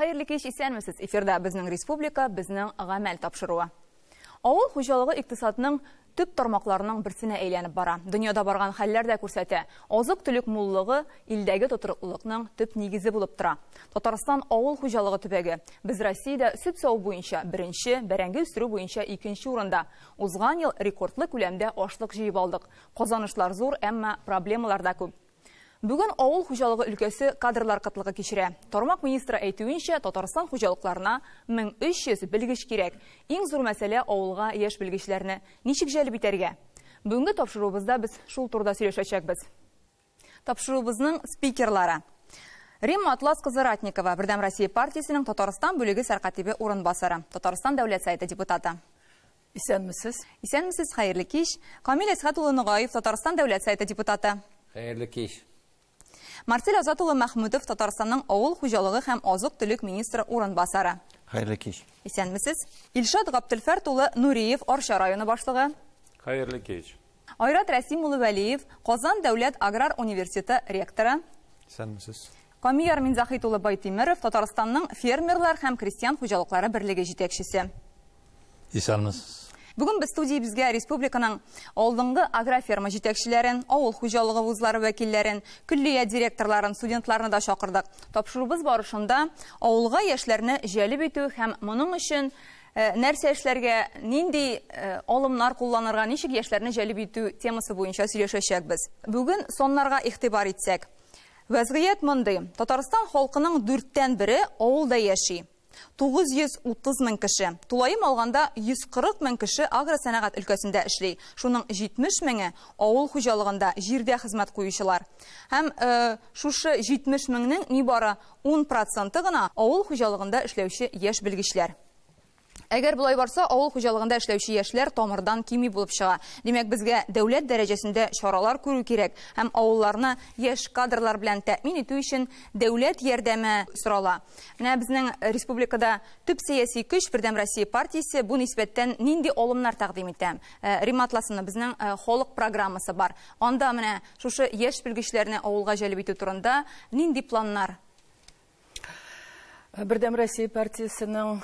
Хәерле кич, исәнмесез. Эфирда «Безнең республика, безнең гамәл» тапшыруы. Авыл хуҗалыгы икътисадның төп тармакларының берсенә әйләнеп бара. Дөньяда барган хәлләр дә күрсәтә. Азык-төлек муллыгы илдәге тотрыклылыкның төп нигезе булып тора. Татарстан авыл хуҗалыгы төбәге. Без Россиядә сөт саву буенча беренче, бәрәңге үстерү буенча икенче урында. Узган ел рекордлы күләмдә ашлык җыеп алдык. Казанышлар зур, әмма проблемалар да күп. Бүген авыл хуҗалыгы өлкәсе кадрлар кытлыгы кичерә. Тармак министры әйтүенчә, Татарстан хуҗалыкларына 1300 белгеч кирәк. Иң зур мәсьәлә авылга яшь белгечләрне ничек җәлеп итәргә? Бүгенге тапшыруыбызда без шул турыда сөйләшәчәкбез. Тапшыруыбызның спикерлары: Римма Атлас кызы Ратникова, Бердәм Россия партиясенең Татарстан бүлеге сәркатибе урынбасары, Татарстан Дәүләт Советы депутаты. Исәнмесез. Исәнмесез, хәерле кич. Камил Әсхәт улы Ногаев, Татарстан Дәүләт Советы депутаты. Хәерле кич. Марсель Азат улы Мәхмүтов, Татарстанның авыл хуҗалыгы һәм азык-төлек министры урынбасары. Хәерле кич. Исәнмесез. Илшат Габделфәрт улы Нуриев, Арча районы башлыгы. Хәерле кич. Айрат Рәсим улы Вәлиев, Казан дәүләт аграр университеты ректоры. Исәнмесез. Камияр Минзахит улы Байтимеров, Татарстанның фермерлар һәм крестьян хуҗалыклары берлеге җитәкчесе. Исәнмесез. Бүген без студиябезгә республиканың алдынгы агроферма җитәкчеләрен, авыл хуҗалыгы вузлары вәкилләрен, көллият директорларын, студентларны да чакырдык. Тапшыруыбыз барышында авылга яшьләрне җәлеп итү һәм моның өчен нәрсә эшләргә, нинди алымнар кулланырга, ничек яшьләрне җәлеп итү темасы буенча сөйләшәчәкбез. Бүген соннарга игътибар итсәк. Вәзгыять мондый. Татарстан халкының 1/4 авылда яши. 930 мең кеше. Тулаем алганда 140 мең кеше агросәнәгать өлкәсендә эшли. Шуның 70 меңе авыл хуҗалыгында җирдә хезмәт куючылар. Һәм шушы 70 меңнең нибары 10% гына авыл хуҗалыгында эшләүче яшь белгечләр. Әгәр болай барса, авыл хуҗалыгында эшләүче яшьләр тамырдан кими булып чыга. Димәк, безгә дәүләт дәрәҗәсендә чаралар күрү кирәк һәм авылларны яшь кадрлар белән тәэмин итү өчен дәүләт ярдәме сорала. Менә безнең республикада төп сәяси көч Бердәм Россия партиясе бу нисбәттән нинди алымнар тәкъдим итә? Римма Атласовна, безнең халык программасы бар. Анда менә шушы яшь белгечләрне авылга җәлеп итү турында нинди планнар? Бердәм Россия партиясенең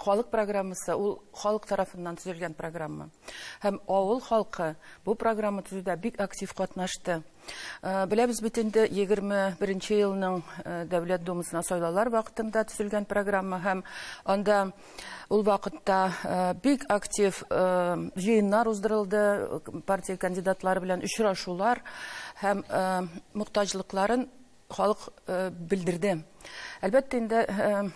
халык программасы, ул халык тарафыннан төзелгән программа. Һәм авыл халкы бу программа төзүдә бик актив катнашты. Беләбез бит инде 21 елның Дәүләт Думасына сайлаулар вакытында төзелгән программа һәм анда ул вакытта бик актив җыеннар уздырылды, партия кандидатлары белән очрашулар һәм мохтаҗлыкларын халык белдерде. Әлбәттә инде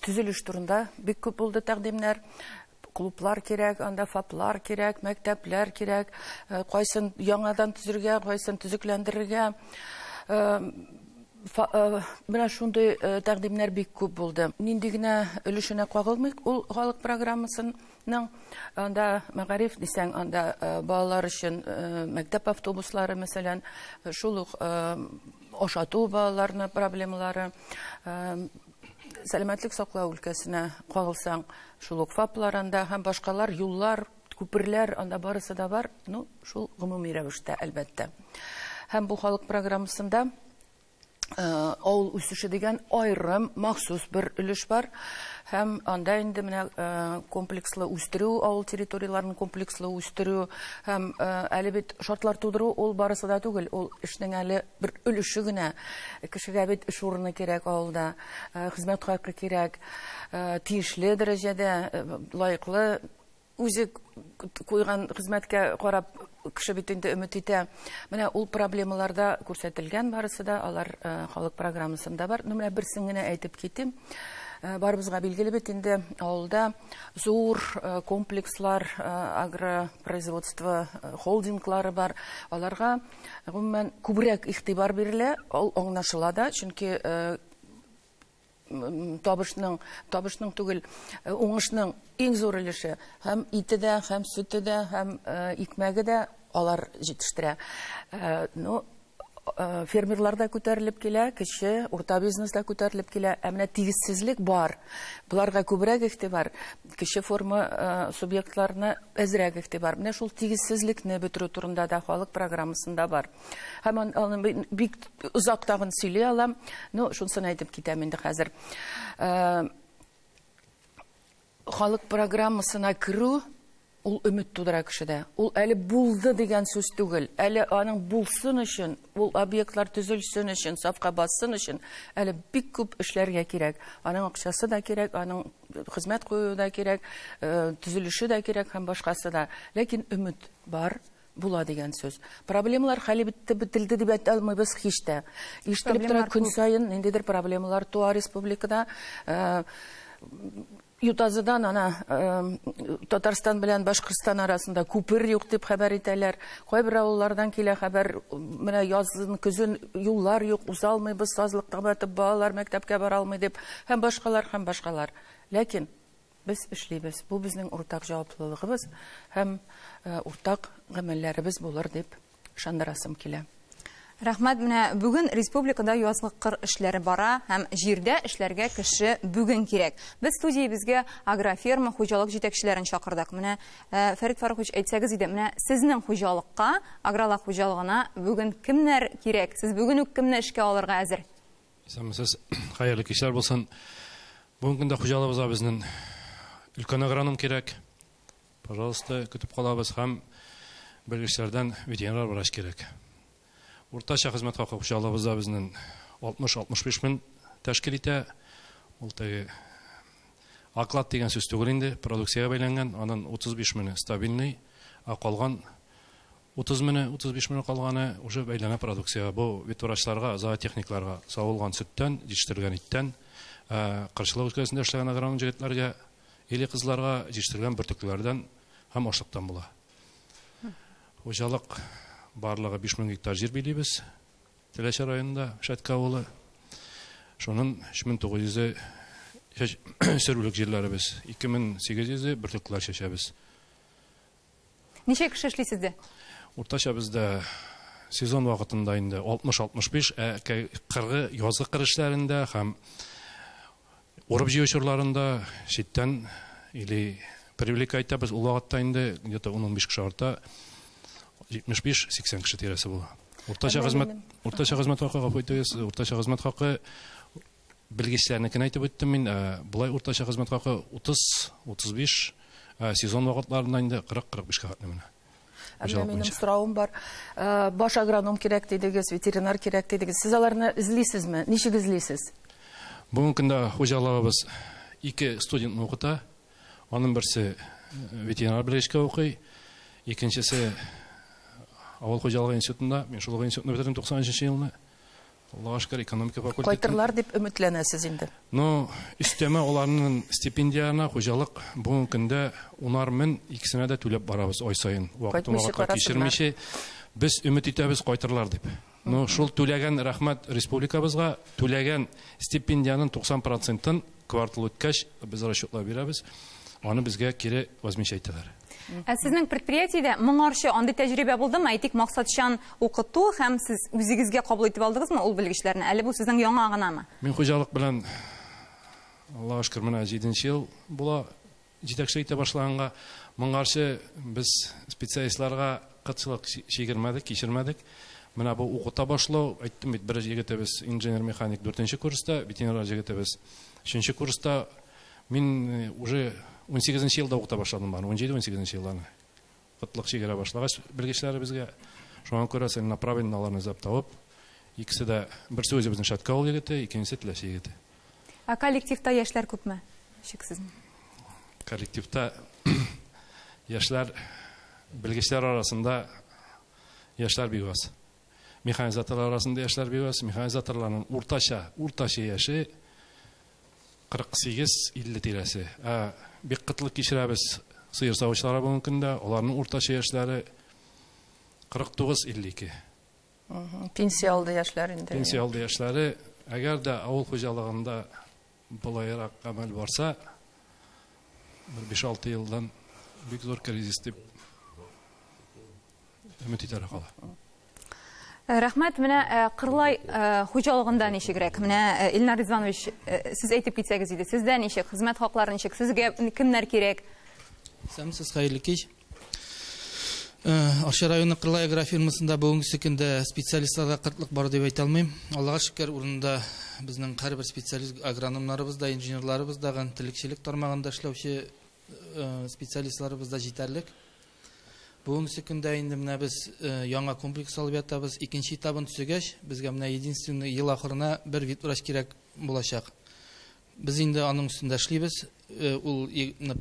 төзелеш турында бик күп булды тәкъдимнәр. Клублар кирәк, анда ФАПлар кирәк, мәктәпләр кирәк, кайсын яңадан төзергә, кайсын төзекләндерергә. Менә шундый тәкъдимнәр бик күп булды. Нинди генә өлешенә кагылмыйк ул халык программасының. Анда мәгариф дисәң, анда балалар өчен мәктәп автобуслары, мәсәлән, шул ук ашату балаларны проблемалары, сәламәтлек саклау өлкәсенә кагылсаң, шул ук ФАПлар анда һәм башкалар, юллар, күперләр анда барысы да бар. Ну, шул гомуми рәвештә, әлбәттә. Һәм бу халык программасында авыл үсеше дигән аерым махсус бер өлеш бар. Һәм анда инде менә комплекслы үстерү, авыл территорияләрен комплекслы үстерү һәм әле бит шартлар тудыру ул барысы да түгел, ул эшнең әле бер өлеше генә. Кешегә бит эш урыны кирәк авылда, хезмәт хакы кирәк, тиешле дәрәҗәдә, лаеклы үзе куйган хезмәткә карап кеше бит инде өмет итә. Менә ул проблемаларда күрсәтелгән барысы да, алар халык программасында бар. Ну, менә берсен генә әйтеп китим. Барыбызга билгеле бит инде авылда зур комплекслар, агропроизводство холдинглары бар. Аларга гомумән күбрәк игътибар бирелә, ул аңлашыла да, чөнки табышның түгел, уңышның иң зур өлеше һәм ите дә, һәм сөте дә, һәм икмәге дә алар җитештерә. Ну, Фермерлар да күтәрелеп килә, кече, урта бизнес да күтәрелеп килә. Ә менә тигезсезлек бар. Боларга күбрәк игътибар, кече форма субъектларына әзрәк игътибар. Менә шул тигезсезлекне бетерү турында да халык программасында бар. Һәм аны бик озак тагын сөйли алам. Ну, шунысын әйтеп китәм инде хәзер. Халык программасына керү ул өмет тудыра кешедә. Ул әле булды дигән сүз түгел. Әле аның булсын өчен, ул объектлар төзелсен өчен, сафка бассын өчен әле бик күп эшләргә кирәк. Аның акчасы да кирәк, аның хезмәт куюы да кирәк, төзелеше дә кирәк һәм башкасы да. Ләкин өмет бар, була дигән сүз. Проблемалар хәле бетте, бетелде дип әйтә алмыйбыз һич тә. Ишетелеп тора көн саен ниндидер проблемалар туа республикада. Ютазыдан ана Татарстан белән Башкортстан арасында күпер юк дип хәбәр итәләр. Кайбер авыллардан килә хәбәр, менә язын, көзен юллар юк, уза алмыйбыз, сазлыкта батып балалар мәктәпкә бара алмый дип һәм башкалар, һәм башкалар. Ләкин без эшлибез. Бу безнең уртак җаваплылыгыбыз һәм уртак гамәлләребез булыр дип ышандырасым килә. Рәхмәт, менә бүген республикада язгы кыр эшләре бара һәм җирдә эшләргә кеше бүген кирәк. Без студиябезгә агрофирма хуҗалык җитәкчеләрен чакырдык. Менә Фәрит Фарухович, әйтсәгез иде, менә сезнең хуҗалыкка, агролак хуҗалыгына бүген кемнәр кирәк? Сез бүген үк кемне эшкә алырга әзер? Исәнмесез, хәерле кичләр булсын. Бүгенге көндә хуҗалыгыбызга безнең өлкән агроном кирәк. Пожалуйста, көтеп калабыз һәм белгечләрдән ветеринар врач кирәк. Уртача хезмәт хакы хуҗалыгыбызда безнең 60-65 мең тәшкил итә. Ул теге оклад дигән сүз түгел инде, продукциягә бәйләнгән, анын 35 меңе стабильный, ә калган 30 меңе, 35 меңе калганы уже бәйләнә продукциягә. Бу ветврачларга, зоотехникларга савылган сөттән, җитештерелгән иттән, кырчылык өлкәсендә эшләгән агроном җегетләргә, или кызларга җитештерелгән бөртекләрдән һәм ашлыктан була. Хуҗалык барлыгы 5000 гектар җир билибез. Теләче районында, Шәтке авылы. Шунын 3900 сөрүлек җирләребез, 2800 бөртекләр чәчәбез. Ничә кеше эшли сездә? Уртача бездә сезон вакытында инде 60-65, ә кыргы, язгы кыр эшләрендә һәм урып җыю чорларында читтән или привлекать итәбез. Ул вакытта инде где-то 10-15 кеше арта, 75-80 кеше тирәсе була. Уртача хезмәт хакы, гафу итегез, уртача хезмәт хакы белгечләрнекен әйтеп үттем мин, болай уртача хезмәт хакы 30-35, сезон вакытларында инде 40-45 хәтле менә. Ә минем соравым бар. Баш агроном кирәк дидегез, ветеринар кирәк дидегез. Сез аларны эзлисезме? Ничек эзлисез? Бүгенге көндә хуҗалыгыбыз 2 студентны укыта. Аның берсе ветеринар белгечкә укый, икенчесе авыл хуҗалыгы институтында. Мин шул институтны бетердем 93 елны. Аллаһка шөкер, экономика факультеты. Кайтырлар дип өметләнәсез инде. Ну, өстәмә аларның стипендияна хуҗалык бүгенге көндә 10 мең икесенә дә түләп барабыз ай саен. Вакытын вакытка кичермичә без өмет итәбез кайтырлар дип. Ну, шул түләгән рәхмәт республикабызга, түләгән стипендиянең 90%-ын квартал үткәч без расчетлап бирәбез. Аны безгә кире возмещать итәләр. Ә сезнең предприятиедә моңарчы андый тәҗрибә булдымы? Әйтик, максатчан укыту һәм сез үзегезгә кабул итеп алдыгызмы ул белгечләрне? Әле бу сезнең яңа гынамы? Мин хуҗалык белән, Аллаһка шөкер, менә 7 ел була җитәкчелек итә башлаганга. Моңарчы без специалистларга кытчылык чигермәдек, кичермәдек. Менә бу укыта башлау, әйттем бит, бер егетебез инженер-механик 4 курста, ветеринар егетебез 3 курста. Мин уже 18 елда укыта башладым аны, 17-18 елларны. Кытлык чигерә башлагач белгечләребезгә, шуңа күрә целенаправленно аларны эзләп табып, икесе дә, берсе үзебезнең Шәтке авыл егете, икенчесе Теләче егете. Ә коллективта яшьләр күпме? Шиксезме? Коллективта яшьләр, белгечләр арасында яшьләр бик аз. Механизаторлар арасында яшьләр бик аз. Механизаторларның уртача яше 48-50 тирәсе. Ә бик кытлык кичерәбез сыер савучылар бүгенге көндә, аларның уртача яшьләре 49-52. Пенсия алды яшьләр инде. Пенсия алды яшьләре, әгәр дә авыл хуҗалыгында болайрак гамәл барса, бер 5-6 елдан бик зур кризис дип өмет итәргә кала. Рәхмәт, менә Кырлай хуҗалыгында ничегрәк? Менә Илнар Ризванович, сез әйтеп китсәгез иде, сездә ничек, хезмәт хаклары ничек, сезгә кемнәр кирәк? Исәнмесез, хәерле кич. Арча районы Кырлай агрофирмасында бүгенге көндә специалистларга кытлык бар дип әйтә алмыйм. Аллага шөкер, урында безнең һәрбер специалист агрономнарыбыз да, инженерларыбыз да, терлекчелек тармагында эшләүче специалистларыбыз да җитәрлек. Бүгенге көндә инде менә без яңа комплекс алып ятабыз. Икенче этабын төзегәч, безгә менә единственный ел ахырына бер ветврач кирәк булачак. Без инде аның өстендә эшлибез. Ул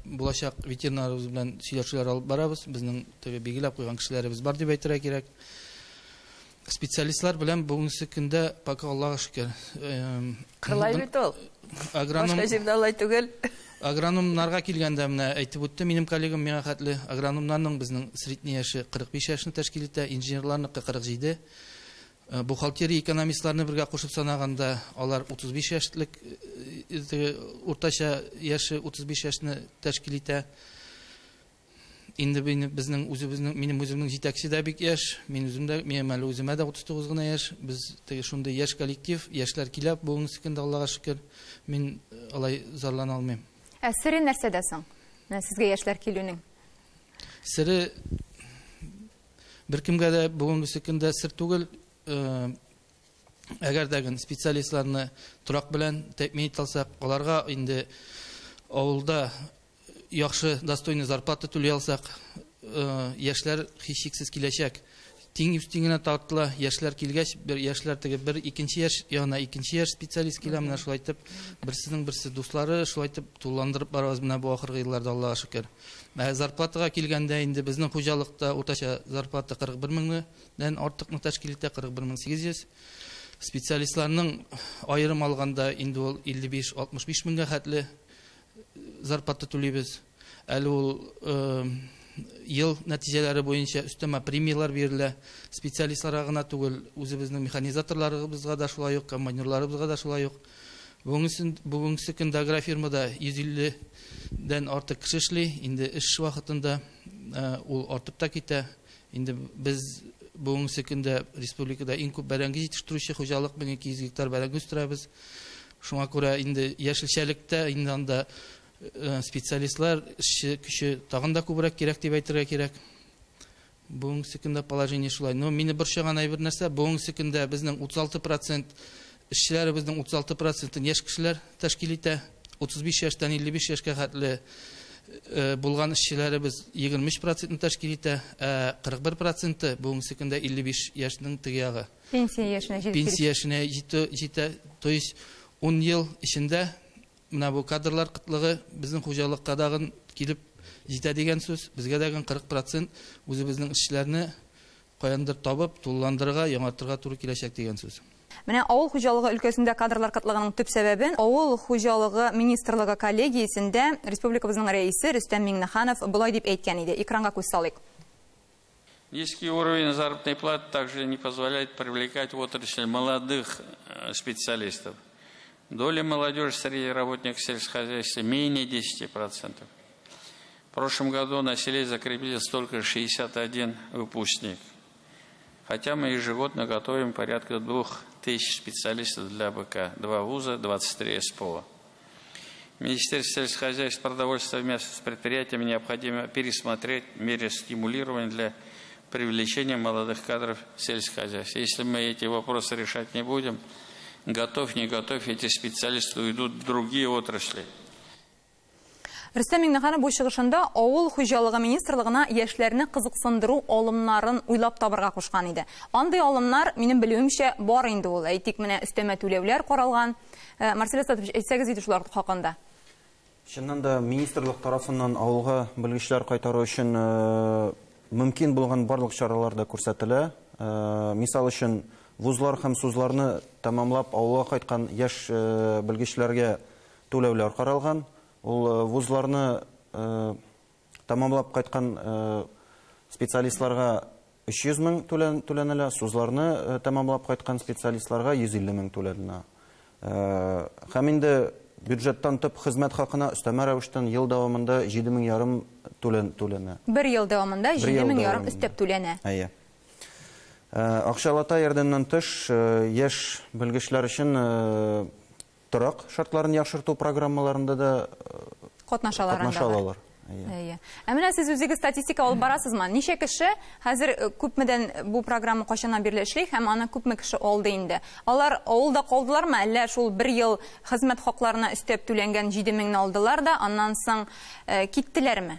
булачак ветеринарыбыз белән сөйләшүләр алып барабыз. Безнең теге билгеләп куйган кешеләребез бар дип әйтергә кирәк. Специалистлар белән бүгенге көндә пока Аллага шөкер. Кырлай бит ул. Башка җирдә алай түгел. Агрономнарга килгәндә менә әйтеп үтте минем коллегам миңа хәтле. Агрономнарның безнең средний яше 45 яшьне тәшкил итә, инженерларныкы 47. Бухгалтерия экономистларны бергә кушып санаганда алар 35 яшьлек, уртача яше 35 яшьне тәшкил итә. Инде безнең үзебезнең, минем үземнең җитәкче дә бик яшь, мин үзем дә, минем әле үземә дә 39 гына яшь. Без теге шундый яшь коллектив, яшьләр килә бүгенге көндә, Аллага шөкер, мин алай зарлана алмыйм. Ә сере нәрсәдә соң? Менә сезгә яшьләр килүнең. Сере беркемгә дә бүгенге көндә сер түгел. Әгәр дә специалистларны торак белән тәэмин итә алсак, аларга инде авылда яхшы достойный зарплата түли алсак, яшьләр һичшиксез киләчәк. Тиң үз тиңенә тартыла, яшьләр килгәч, бер яшьләр теге бер икенче яшь, янына икенче яшь специалист килә, менә шулай итеп, берсенең берсе дуслары, шулай итеп тулыландырып барабыз менә бу ахыргы елларда, Аллага шөкер. Ә зарплатага килгәндә инде безнең хуҗалыкта уртача зарплата 41 меңнән артыкны тәшкил итә, 41 800. Специалистларның аерым алганда инде ул 55-65 меңгә хәтле зарплата түлибез. Әле ул ел нәтиҗәләре буенча өстәмә премияләр бирелә. Специалистларга гына түгел, үзебезнең механизаторларыбызга да шулай ук, комбайнерларыбызга да шулай ук. Бүгенге көндә агрофирмада 150дән артык кеше эшли. Инде эш вакытында ул артып та китә. Инде без бүгенге көндә республикада иң күп бәрәңге җитештерүче хуҗалык, 1200 гектар бәрәңге үстерәбез. Шуңа күрә инде яшелчәлектә инде анда специалистлар, эшче көче тагын да күбрәк кирәк дип әйтергә кирәк. Бүгенге көндә положение шулай. Но мине борчыган бер нәрсә, бүгенге көндә безнең 36% эшчеләребезнең 36%-ын яшь кешеләр тәшкил итә. 35 яшьтән 55 яшькә хәтле булган эшчеләребез 23%-ны тәшкил итә, ә 41%-ы бүгенге көндә 55 яшьнең теге ягы. Пенсия яшенә җитеп. Пенсия яшенә җитә, то есть 10 ел эчендә менә бу кадрлар кытлыгы безнең хуҗалыкка дагын килеп җитә дигән сүз. Безгә дагын 40% үзебезнең эшчеләрне каяндыр табып, тулыландырырга, яңартырга туры киләчәк дигән сүз. Менә авыл хуҗалыгы өлкәсендә кадрлар кытлыгының төп сәбәбен Авыл хуҗалыгы министрлыгы коллегиясендә республикабызның рәисе Рөстәм Миңнеханов болай дип әйткән иде. Экранга күз салыйк. Низкий уровень заработной платы также не позволяет привлекать в отрасль молодых специалистов. Доля молодежи среди работников сельскохозяйства менее 10%. В прошлом году на селе закрепились только 61 выпускник. Хотя мы ежегодно готовим порядка 2000 специалистов для АПК. Два вуза, 23 СПО. Министерство сельского хозяйства, продовольствия вместе с предприятиями необходимо пересмотреть меры стимулирования для привлечения молодых кадров в сельское хозяйство. Если мы эти вопросы решать не будем, готовь, не готовь, эти специалисты уйдут в другие отрасли. Рөстәм Миңнеханов бу чыгышында Авыл хуҗалыгы министрлыгына яшьләрне кызыксындыру алымнарын уйлап табырга кушкан иде. Андый алымнар, минем белүемчә, бар инде ул. Әйтик, менә өстәмә түләүләр каралган. Марсель Асатович, әйтсәгез иде шулар хакында. Чыннан да министрлык тарафыннан авылга белгечләр кайтару өчен мөмкин булган барлык чаралар да күрсәтелә. Мисал өчен, вузлар һәм СУЗларны тәмамлап авылга кайткан яшь белгечләргә түләүләр каралган. Ул вузларны тәмамлап кайткан специалистларга 300 мең түләнелә, СУЗларны тәмамлап кайткан специалистларга 150 мең түләнелә. Һәм инде бюджеттан төп хезмәт хакына өстәмә рәвештән ел дәвамында җиде мең ярым түләнә. Бер ел дәвамында Бер җиде ел мең ярым дәвамында. өстәп түләнә. Әйе. Акчалата ярдәмнән тыш, яшь белгечләр өчен торак шартларын яхшырту программаларында да катнаша алалар. Әйе. Ә менә сез үзегез статистика алып барасызмы? Ничә кеше хәзер күпмедән бу программа кайчаннан бирле эшли һәм аны күпме кеше алды инде? Алар авылда калдылармы, әллә шул бер ел хезмәт хакларына өстәп түләнгән 7000 алдылар да, аннан соң киттеләрме?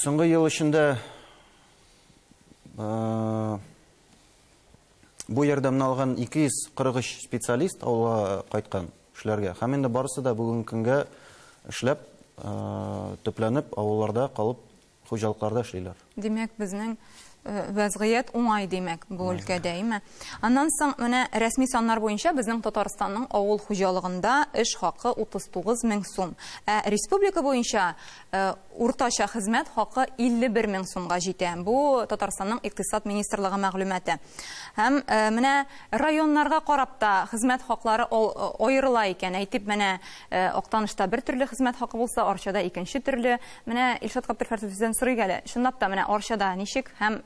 Соңгы ел эчендә бу ярдәмне алган 243 специалист авылга кайткан эшләргә. Һәм инде барысы да бүгенге көнгә эшләп, төпләнеп, авылларда калып, хуҗалыкларда эшлиләр. Димәк, безнең вәзгыять уңай, димәк, бу өлкәдә, әйме? Аннан соң менә рәсми саннар буенча безнең Татарстанның авыл хуҗалыгында эш хакы 39 мең сум. Ә республика буенча уртача хезмәт хакы 51 мең сумга җитә. Бу Татарстанның икътисад министрлыгы мәгълүматы. Һәм менә районнарга карап та хезмәт хаклары аерыла икән. Әйтеп, менә Актанышта бер төрле хезмәт хакы булса, Арчада икенче төрле. Менә Илшат Габделфәртов сездән сорыйк әле. Чынлап та менә Арчада ничек һәм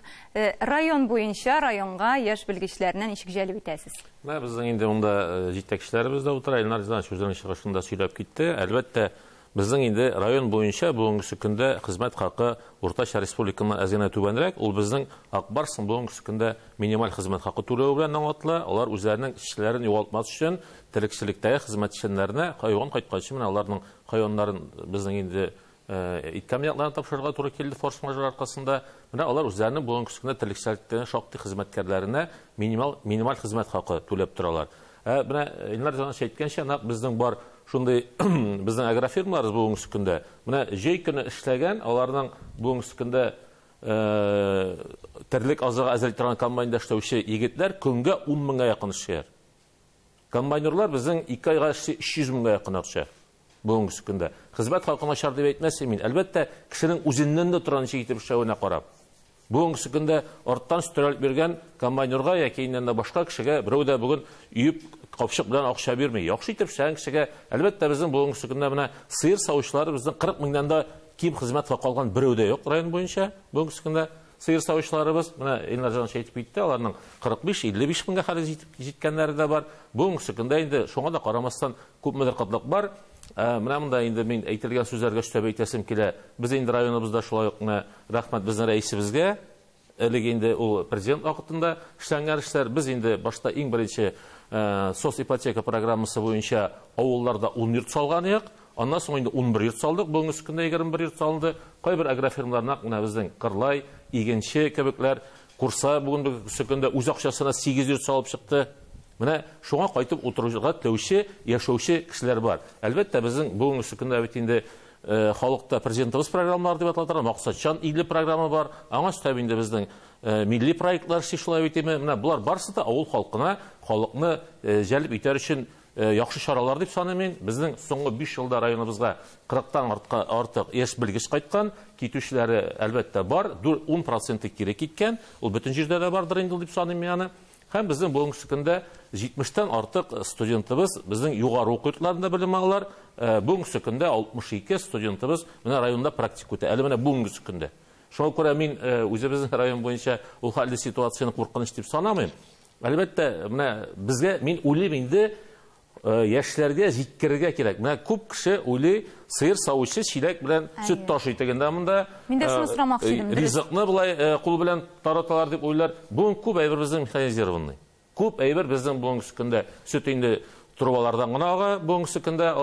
район буенча районга яшь белгечләрне ничек җәлеп итәсез? Менә безнең инде монда җитәкчеләребез дә утыра. Илнар Ризанович үзенең чыгышында сөйләп китте. Әлбәттә, безнең инде район буенча бүгенге көндә хезмәт хакы уртача республикадан әз генә түбәнрәк. Ул безнең Ак Барсның бүгенге көндә минималь хезмәт хакы түләве белән аңлатыла. Алар үзләренең эшчеләрен югалтмас өчен терлекчелектәге хезмәтчеләренә хайван кайтканчы менә аларның хайваннарын безнең инде ит комбинатларына тапшырырга туры килде форс-мажор аркасында. Менә алар үзләренең бүгенге көндә терлекчелектәге шактый хезмәткәрләренә минималь хезмәт хакы түләп торалар. Менә Илнар Ризанович әйткәнчә, нәкъ безнең бар шундый безнең агрофирмаларыбыз бүгенге көндә. Менә җәй көне эшләгән, аларның бүгенге көндә терлек азыгы әзерли торган комбайнда эшләүче егетләр көнгә 10 меңгә якын эшләр. Комбайнерлар безнең 2 айга эшли 300 меңгә якын акча. Бүгенге көндә. Хезмәт хакы начар дип әйтмәс мин. Әлбәттә, кешенең үзеннән дә тора ничек итеп эшләвенә карап. Бүгенге көндә арттан сөт биргән комбайнерга яки инде башка кешегә берәү дә бүген өеп капчык белән акча бирми. Яхшы итеп эшләгән кешегә, әлбәттә, безнең бүгенге көндә менә сыер савучылары безнең 40 меңнән дә ким хезмәт хакы алган берәү дә юк район буенча. Бүгенге көндә сыер савучыларыбыз, менә Илнар Ризанович әйтеп китте, аларның 45-55 меңгә хәтле җиткәннәре дә бар. Бүгенге көндә инде шуңа да карамастан күпмедер кытлык бар. Менә монда инде мин әйтелгән сүзләргә өстәп әйтәсем килә. Без инде районыбызда шулай ук менә рәхмәт безнең рәисебезгә. Элек инде ул президент вакытында эшләнгән эшләр. Без инде башта иң беренче соц ипотека программасы буенча авылларда 10 йорт салган идек. Аннан соң инде 11 йорт салдык. Бүгенге көндә 21 йорт салынды. Кайбер агрофирмалар нәкъ менә безнең Кырлай, Игенче кебекләр, Курса бүгенге көндә үз акчасына 8 йорт салып чыкты. Менә шуңа кайтып утырырга теләүче, яшәүче кешеләр бар. Әлбәттә, безнең бүгенге көндә бит инде халыкта президентыбыз программалары дип атала торган максатчан иле программа бар. Аңа өстәп инде безнең милли проектлар эшли шулай бит инде. Менә болар барысы да авыл халкына, халыкны җәлеп итәр өчен яхшы чаралар дип саныйм мин. Безнең соңгы 5 елда районыбызга 40-тан артык яшь белгеч кайткан, китүчеләре әлбәттә бар, 10% кире киткән. Ул бөтен җирдә дә бардыр инде дип саныйм мин аны. Һәм безнең бүгенге көндә 70-тән артык студентыбыз безнең югары уку йортларында белем алалар. Бүгенге көндә 62 студентыбыз менә районда практика үтә. Әле менә бүгенге көндә. Шуңа күрә мин үзебезнең район буенча ул хәлле ситуацияне куркыныч дип санамыйм. Әлбәттә, менә безгә мин уйлыйм инде яшьләргә җиткерергә кирәк. Менә күп кеше уйлый, сыер савучы чиләк белән сөт ташый дигәндә монда. Мин дә шуны сорамакчы идем. Ризыкны болай кул белән тараталар дип уйлар. Бүген күп әйбер безнең механизированный. Күп әйбер безнең бүгенге көндә сөт инде трубалардан гына ага, бүгенге көндә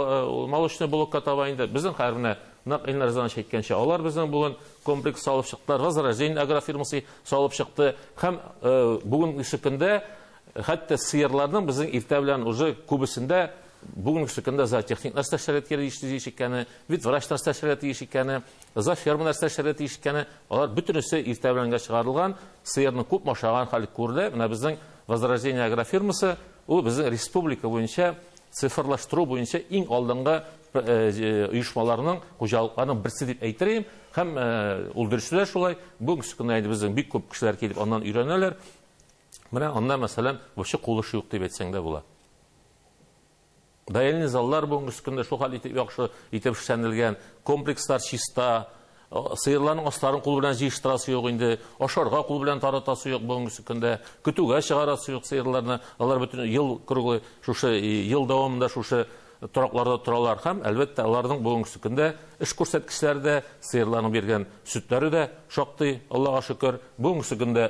молочный блокка таба инде. Безнең хәзер менә нәкъ Илнар Ризанович әйткәнчә, алар безнең бүген комплекс салып чыктылар, Возрождение агрофирмасы салып чыкты. Һәм бүгенге көндә хәтта сыерларның безнең иртә белән уже күбесендә бүгенге көндә зоотехник нәрсә эшләргә тиеш икәне, ветврач нәрсә эшләргә тиеш икәне, зооферма нәрсә эшләргә тиеш икәне, алар бөтенесе иртә беләнгә чыгарылган, сыерны күп ашаган хәл күрде. Менә безнең Возрождение агрофирмасы ул безнең республика буенча цифрлаштыру буенча иң алдынгы оешмаларның, хуҗалыкларның берсе дип әйтерем. Һәм ул дөресе дә шулай. Бүгенге көндә инде безнең бик күп кешеләр килеп аннан өйрәнәләр. Менә анда, мәсәлән, вообще кул эше юк дип әйтсәң дә була. Даяльный заллар бүгенге көндә шул хәл итеп яхшы итеп эшләнелгән, комплекслар чиста, Сыерларның асларын кул белән җыештырасы юк инде, ашарга кул белән таратасы юк бүгенге көндә, көтүгә чыгарасы юк сыерларны. Алар бөтен ел круглый шушы ел дәвамында шушы торакларда торалар һәм әлбәттә аларның бүгенге көндә эш күрсәткечләре дә, сыерларның биргән сөтләре дә шактый, Аллага шөкер. Бүгенге көндә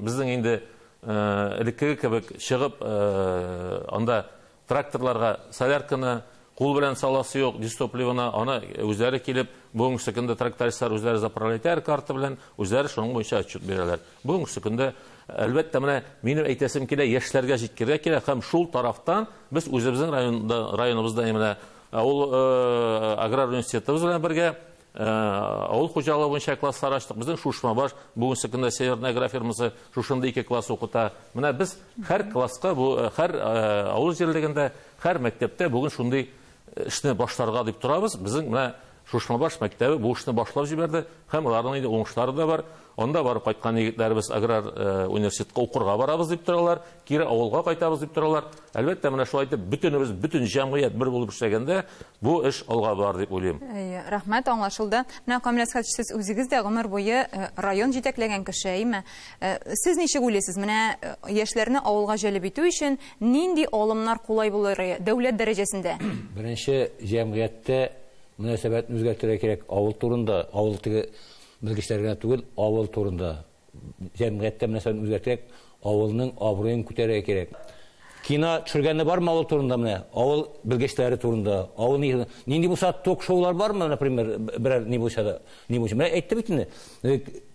безнең инде элеккеге кебек чыгып анда тракторларга солярканы кул белән саласы юк, дистопливоны аны үзләре килеп, бүгенге көндә трактористлар үзләре заправлять карта белән, үзләре шуның буенча отчет бирәләр. Бүгенге көндә әлбәттә менә минем әйтәсем килә, яшьләргә җиткерергә кирәк һәм шул тарафтан без үзебезнең районда, районыбызда менә авыл аграр университетыбыз белән бергә авыл хуҗалыгы буенча класслар ачтык. Безнең Шушмабаш бүгенге көндә Северная агрофирмасы шушында 2 класс укыта. Менә без һәр класска, бу һәр авыл җирлегендә, һәр мәктәптә бүген шундый эшне башларга дип торабыз. Безнең менә Шушмабаш мәктәбе бу эшне башлап җибәрде һәм аларның инде уңышлары да бар. Анда барып кайткан егетләребез аграр университетка укырга барабыз дип торалар, кире авылга кайтабыз дип торалар. Әлбәттә, менә шулай итеп бөтенебез, бөтен җәмгыять бер булып эшләгәндә бу эш алга бар дип уйлыйм. Рәхмәт, аңлашылды. Менә Камил Әсхәтович, сез үзегез дә гомер буе район җитәкләгән кеше, әйме? Сез ничек уйлыйсыз? Менә яшьләрне авылга җәлеп итү өчен нинди алымнар кулай булыр дәүләт дәрәҗәсендә? Беренче, җәмгыятьтә мөнәсәбәтне үзгәртергә кирәк. Авыл турында, авыл теге белгечләр генә түгел, авыл турында җәмгыятьтә мөнәсәбәтне үзгәртергә, авылның абруен күтәрергә кирәк. Кино төшергәне бармы авыл турында менә? Авыл белгечләре турында, авыл нинди булса ток-шоулар бармы, например, берәр ни булса да, ни булса. Менә әйтте бит инде.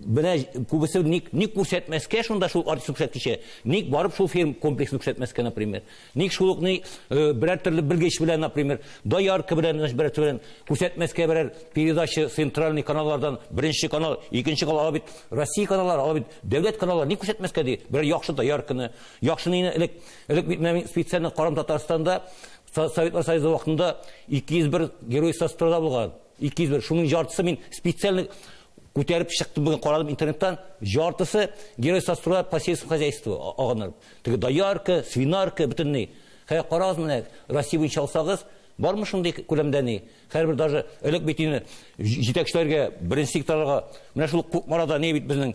Менә күбесе ник күрсәтмәскә шунда шул артист күрсәткече, ник барып шул фирм комплексын күрсәтмәскә, например. Ник шул ук ни берәр төрле белгеч белән, например, доярка белән, берәр төрле белән күрсәтмәскә берәр передача центральный каналлардан, беренче канал, икенче канал, ала бит Россия каналлары, ала бит дәүләт каналлары, ник күрсәтмәскә ди? Берәр яхшы доярканы, яхшы ни элек, элек бит менә специально Карам Татарстанда Советлар Союзы вакытында 201 герой соцтруда булган. 201. Шуның яртысы мин специально күтәреп чыктым, бүген карадым интернеттан, яртысы герой соцтруда по сельскому хозяйству аганнар. Теге доярка, свинарка, бөтенләй. Хәер, карагыз менә, Россия буенча алсагыз, бармы шундый күләмдә ни? Һәрбер даже элек бит инде җитәкчеләргә, беренче секретарьга, менә шул Кукмарада ни бит безнең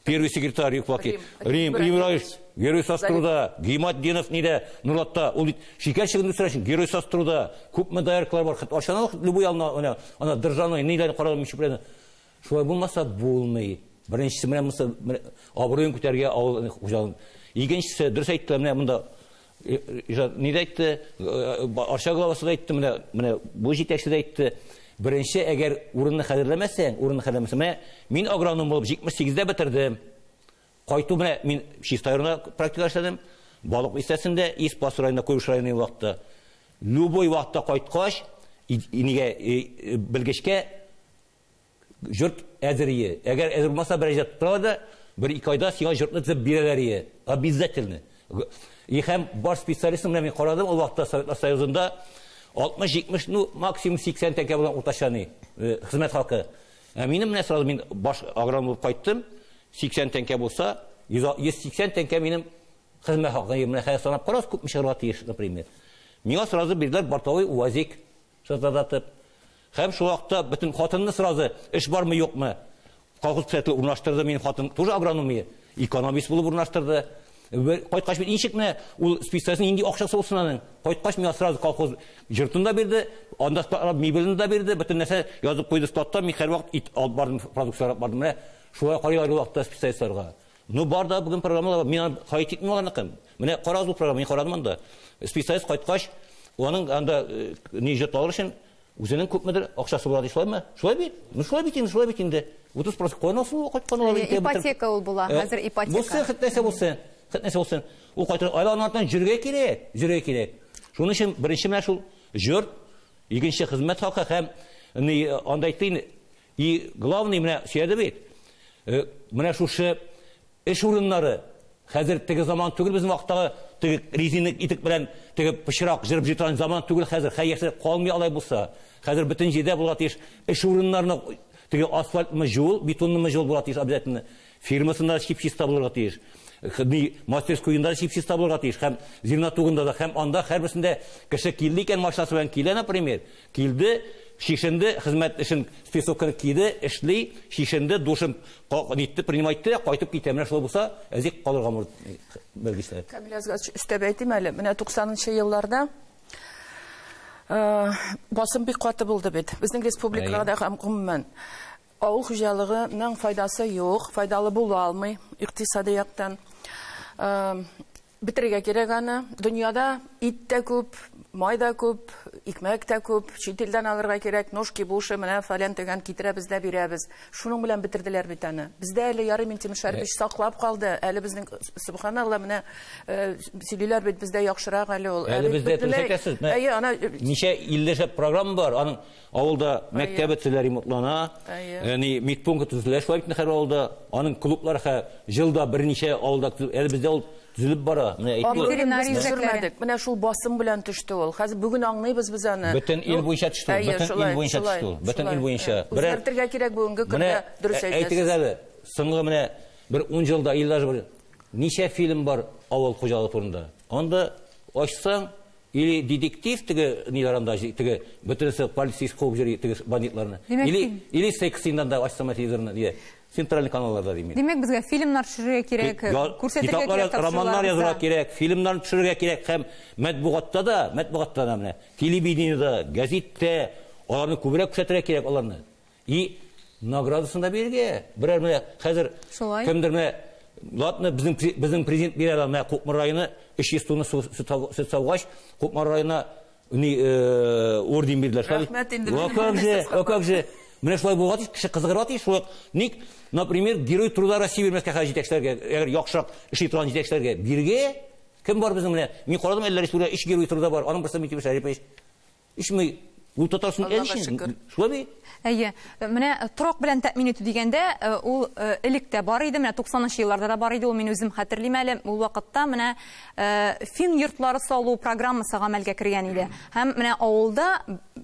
первый секретарь Юкваки, Рим Ибраевич, герой соцтруда, Гиматдинов нидә, Нурлатта, ул бит шикәр чыгын үстерә өчен герой соцтруда, күпме дояркалар бар, хәтта ашана любой ална, ана державный ниләрне карадым, ничек белән. Шулай булмаса булмый. Беренчесе менә монысы абруен күтәрергә авыл хуҗалыгын. Икенчесе, дөрес әйтте, менә монда ни дә әйтте, Арча главасы да әйтте, менә бу җитәкче дә әйтте. Беренче, әгәр урынны хәзерләмәсәң, урынны хәзерләмәсәң, менә мин агроном булып 78-дә бетердем. Кайту менә мин Чистай районында практика эшләдем. Балык бистәсендә, Испас районында, Куйбышев районында вакытта. Любой вакытта кайткач, нигә белгечкә йорт әзер ие. Әгәр әзер булмаса, бер җир тора да, бер-ике айда сиңа йортны төзеп бирәләр ие. Обязательно. И һәм бар специалистны менә мин карадым, ул вакытта Советлар Союзында 60-70, ну, максимум 80 тәңкә булган уртача ни, хезмәт хакы. Ә минем менә сразу мин баш агроном булып кайттым, 80 тәңкә булса, 180 тәңкә минем хезмәт хакы. Менә хәзер санап карагыз, күпме чыгарга тиеш, например. Миңа сразу бирделәр бортовой УАЗик шалтыратып. Һәм шул вакытта бөтен хатынны сразу эш бармы, юкмы? Колхоз председателе урнаштырды минем хатын, тоже агрономия, экономист булып урнаштырды. Кайткач бит ничек менә ул специалистның нинди акчасы булсын аның? Кайткач миңа сразу колхоз йортын да бирде, анда складлар мебелен дә бирде, бөтен нәрсә язып куйды складта, мин һәрвакыт ит алып бардым, продукция алып бардым. Менә шулай карыйлар ул вакытта специалистларга. Ну бар да бүген программалар, мин аны хайт итмим аларныкы. Менә карагыз бу программа, мин карадым анда. Специалист кайткач, аның анда ни йорт алыр өчен үзенең күпмедер акчасы була ди, шулаймы? Шулай бит? Ну шулай бит инде, шулай бит инде. 30% каян алсын ул кайткан алар инде? Ипотека ул була, хәзер ипотека. Булсын, хет нәрсә булсын. Хет нәрсә булсын. Ул кайтыр, айлар артыннан җөргә кирәк, җөргә кирәк. Шуның өчен беренче менә шул йорт, икенче хезмәт хакы һәм ни анда әйтте инде, и главный менә сөйләде бит. Менә шушы эш урыннары хәзер теге заман түгел, безнең вакыттагы теге резина итек белән теге пычрак җырып җыйган заман түгел хәзер. Хәер, яшьләр калмый алай булса. Хәзер бөтен җирдә булырга тиеш эш урыннарына теге асфальтмы юл, бетоннымы юл булырга тиеш обязательно. Фирмасында чип-чиста булырга тиеш. Мастерскойында чип-чиста булырга тиеш. Һәм зернотугында да, һәм анда һәрберсендә кеше килде икән, машинасы белән килә, например, килде, чишенде, хезмәт эшен спецовканы киде, эшли, чишенде, душын нитте, принимать итте, кайтып китә. Менә шулай булса, әзик калырга белгечләр. Камил Азгатович, өстәп әйтим әле, менә 90-нчы елларда басым бик каты булды бит. Безнең республикада һәм гомумән авыл хуҗалыгының файдасы юк, файдалы була алмый икътисади яктан. Бетерергә кирәк аны. Дөньяда ит тә күп, май да күп, икмәк тә күп, чит илдән алырга кирәк, ножки бушы, менә фәлән төгән китерәбез дә бирәбез. Шуның белән бетерделәр бит аны. Бездә әле ярый Минтимер Шәрипович саклап калды. Әле безнең, субханалла, менә сөйлиләр бит, бездә яхшырак әле ул. Әле бездә төзәтәсез. Әйе, ана ничә илләшәп программа бар, аның авылда мәктәбе төзелә, ремонтлана, ни медпункт төзелә, шулай бит һәр авылда, аның клублары һәр елда берничә авылда, әле бездә ул төзелеп бара. Менә әйтте. Менә шул басым белән төште ул. Хәзер бүген аңлыйбыз без аны. Бөтен ил буенча төште. Бөтен ил буенча төште. Бөтен ил буенча. Үзгәртергә кирәк бүгенге көндә, дөрес әйтәсез. Әйтегез әле, соңгы менә бер 10 елда, илләр бер ничә фильм бар авыл хуҗалыгы турында. Анда ачсаң, или детектив теге ниләр анда, теге бөтенесе полицейский куып йөри теге бандитларны. Или секс инде ачсаң телевизорны, дия. Центральный каналларда димин. Димәк, безгә фильмнар төшерергә кирәк, күрсәтергә кирәк, романнар язырга кирәк, фильмнар төшерергә кирәк һәм матбугатта да менә телевидениедә, гәзиттә аларны күбрәк күрсәтергә кирәк аларны. И наградасын да бирергә. Берәр менә хәзер кемдер менә ладно, безнең президент бирә ала менә Кукмар районы 300 тонна сөт саугач, Кукмар районына ни орден бирделәр. Рәхмәт инде. Как же менә шулай булгач, кеше кызыгырга тиеш. Шулай ник, например, Герой труда России бирмәскә хәзер җитәкчеләргә, әгәр яхшырак эшли торган җитәкчеләргә биргә, кем бар безнең менә? Мин карадым, әллә республикада 3 Герой труда бар. Аның берсе Минтимер Шәрипович. 3 мең ул Татарстан әле. Шулай бит? Әйе, менә торак белән тәэмин итү дигәндә, ул элек тә бар иде, менә 90-нчы елларда да бар иде, ул мин үзем хәтерлим әле. Ул вакытта менә фин йортлары салу программасы гамәлгә кергән иде. Һәм менә авылда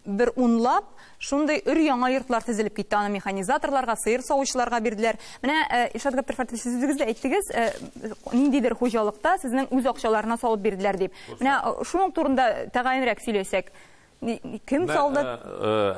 бер унлап шундый өр-яңа йортлар төзелеп китте. Аны механизаторларга, сыер савучыларга бирделәр. Менә Илшат Габдрәфәтович, сез үзегез дә әйттегез, ниндидер хуҗалыкта сезнең үз акчаларына салып бирделәр дип. Менә шуның турында тәгаенрәк сөйләсәк. Кем салды?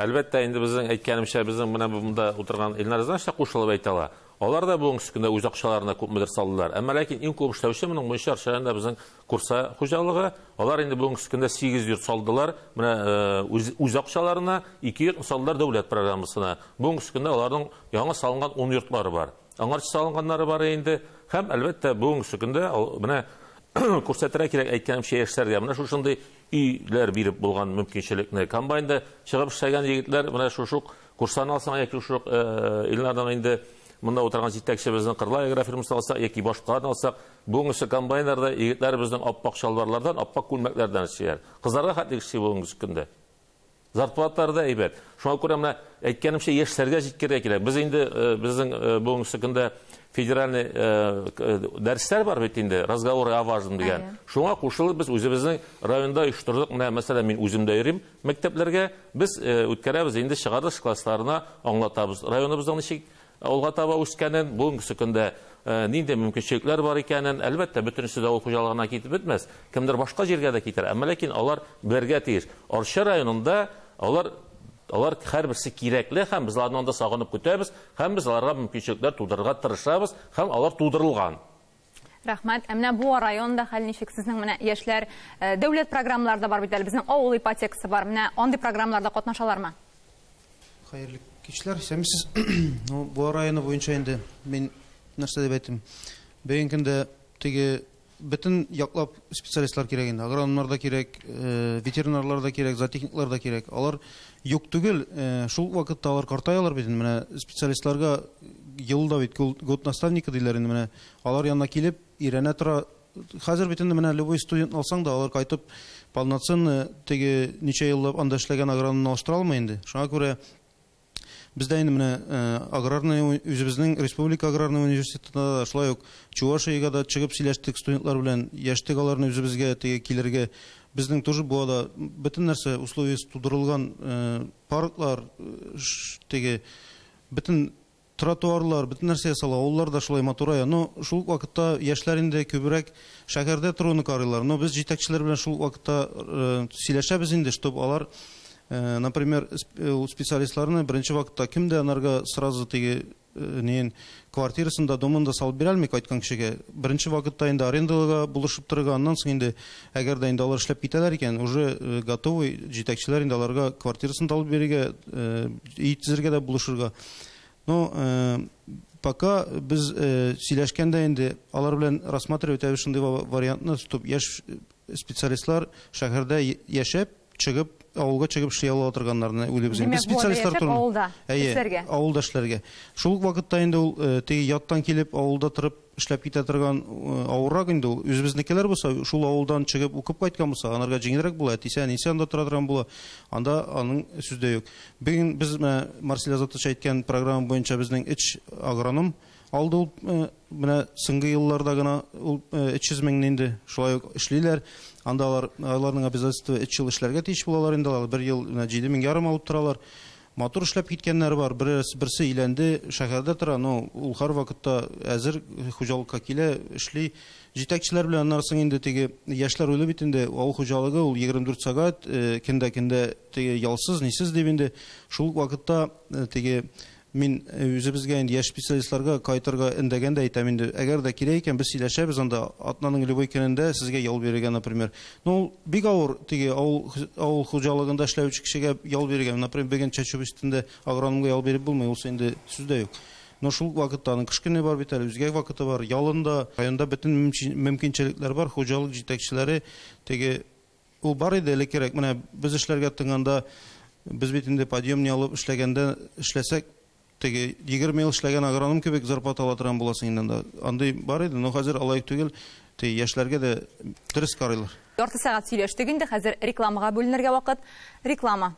Әлбәттә, инде безнең әйткәнемчә, безнең менә монда утырган Илнар Иванович та кушылып әйтә ала. Алар да бүгенге көндә үз акчаларына күпмедер салдылар. Әмма ләкин иң күп эшләүче моның буенча Арча безнең Курса хуҗалыгы. Алар инде бүгенге көндә 8 йорт салдылар. Менә үз акчаларына 2 йорт салдылар дәүләт программасына. Бүгенге көндә аларның яңа салынган 10 йортлары бар. Аңарчы салынганнары бар инде. Һәм әлбәттә бүгенге көндә менә күрсәтергә кирәк әйткәнемчә яшьләргә менә шушындый өйләр биреп булган мөмкинчелекне. Комбайнда чыгып эшләгән егетләр менә шушы курсаны алсаң яки шушы Илнардан инде монда утырган җитәкчебезнең Кырлай агрофирмасын алсак яки башкаларны алсак, бүгенге комбайннарда егетләр безнең аппак чалбарлардан, аппак күлмәкләрдән эшлиләр. Кызларга хәтле эшли бүгенге көндә. Зарплаталары да әйбәт. Шуңа күрә менә әйткәнемчә яшьләргә җиткерергә кирәк. Без инде безнең бүгенге көндә федеральный дәресләр бар бит инде, разговоры о важном дигән. Шуңа кушылып без үзебезнең районда оештырдык. Менә мәсәлән, мин үзем дә йөрим мәктәпләргә. Без үткәрәбез инде чыгарылыш классларына аңлатабыз. Районыбызның ничек алга таба үскәнен, бүгенге көндә нинди мөмкинчелекләр бар икәнен, әлбәттә, бөтенесе дә авыл хуҗалыгына китеп бетмәс. Кемдер башка җиргә дә китәр. Әмма ләкин алар белергә тиеш. Арча районында алар һәрберсе кирәкле һәм без аларны анда сагынып көтәбез, һәм без аларга мөмкинчелекләр тудырырга тырышабыз, һәм алар тудырылган. Рәхмәт. Ә менә бу районда хәл ничек сезнең менә яшьләр, дәүләт программалары да бар бит әле, безнең авыл ипотекасы бар. Менә андый программаларда катнашалармы? Хәерле кичләр, исәнмесез. Ну, бу районы буенча инде мин нәрсә дип әйтим. Бүгенге көндә теге бөтен яклап специалистлар кирәк инде. Агрономнар да кирәк, ветеринарлар да кирәк, зоотехниклар да кирәк. Алар юк түгел, шул вакытта алар картаялар бит инде. Менә специалистларга елда бит год наставника диләр инде. Менә алар янына килеп өйрәнә тора. Хәзер бит инде менә любой студент алсаң да, алар кайтып полноценно теге ничә еллап анда эшләгән агрономны алыштыра алмый инде. Шуңа күрә бездә инде менә аграрный үзебезнең республика аграрный университетында да шулай ук Чувашиягә дә чыгып сөйләштек студентлар белән, яшьтек аларны үзебезгә теге килергә. Безнең тоже Буада бөтен нәрсә условиясе тудырылган, парклар, теге бөтен тротуарлар, бөтен нәрсә ясала, авыллар да шулай матурая. Но шул вакытта яшьләр инде күбрәк шәһәрдә торуны карыйлар. Но без җитәкчеләр белән шул вакытта сөйләшәбез инде, чтобы алар Например, специалистларны беренче вакытта кем дә анарга сразу теге неен квартирасында, домында салып бирә алмый кайткан кешегә. Беренче вакытта инде арендалыга булышып торырга, аннан соң инде әгәр дә инде алар эшләп китәләр икән, уже готовый җитәкчеләр инде аларга квартирасын да алып бирергә, өй төзергә дә булышырга. Но пока без сөйләшкәндә инде алар белән рассматривать итәбез шундый вариантны, чтоб яшь специалистлар шәһәрдә яшәп, чыгып, авылга чыгып эшли ала торганнарны уйлыйбыз. Димәк, специалистлар турында. Авылда эшләргә. Авылда эшләргә. Шул ук вакытта инде ул теге яттан килеп авылда торып эшләп китә торган авыррак инде ул. Үзебезнекеләр булса, шул авылдан чыгып укып кайткан булса, анарга җиңелрәк була, әтисе, әнисе анда тора торган була. Анда аның сүз дә юк. Бүген без менә Марсель Азатович әйткән программа буенча безнең 3 агроном алды ул, менә соңгы елларда гына ул 300 мең инде шулай ук эшлиләр. Анда аларның обязательство 3 ел эшләргә тиеш булалар инде, алар 1 ел менә 7,5 алып торалар. Матур эшләп киткәннәр бар, берсе өйләнде, шәһәрдә тора, но ул һәр вакытта әзер хуҗалыкка килә, эшли. Җитәкчеләр белән аннан соң инде теге яшьләр уйлый бит инде, авыл хуҗалыгы ул 24 сәгать, көндә-көндә теге ялсыз, нисез дип инде. Шул вакытта теге мин үзебезгә инде яшь специалистларга кайтырга эндәгәндә әйтәм инде, әгәр дә кирәк икән, без сөйләшәбез анда, атнаның любой көнендә сезгә ял бирергә, например. Ну, бик авыр теге авыл хуҗалыгында эшләүче кешегә ял бирергә. Например, бүген чәчү өстендә агрономга ял биреп булмый, ул инде сүз дә юк. Но шул вакытта аның кыш көне бар бит әле, үзгә вакыты бар, ялында, районда бөтен мөмкинчелекләр бар, хуҗалык җитәкчеләре теге ул бар иде элек кирәк. Менә без эшләргә тотынганда, без бит инде подъемный алып эшләгәндә эшләсәк, теге 20 ел эшләгән агроном кебек зарплата ала торган буласың инде анда. Андый бар иде, но хәзер алай түгел, теге яшьләргә дә дөрес карыйлар. Ярты сәгать сөйләштек инде, хәзер рекламага бүленергә вакыт. Реклама.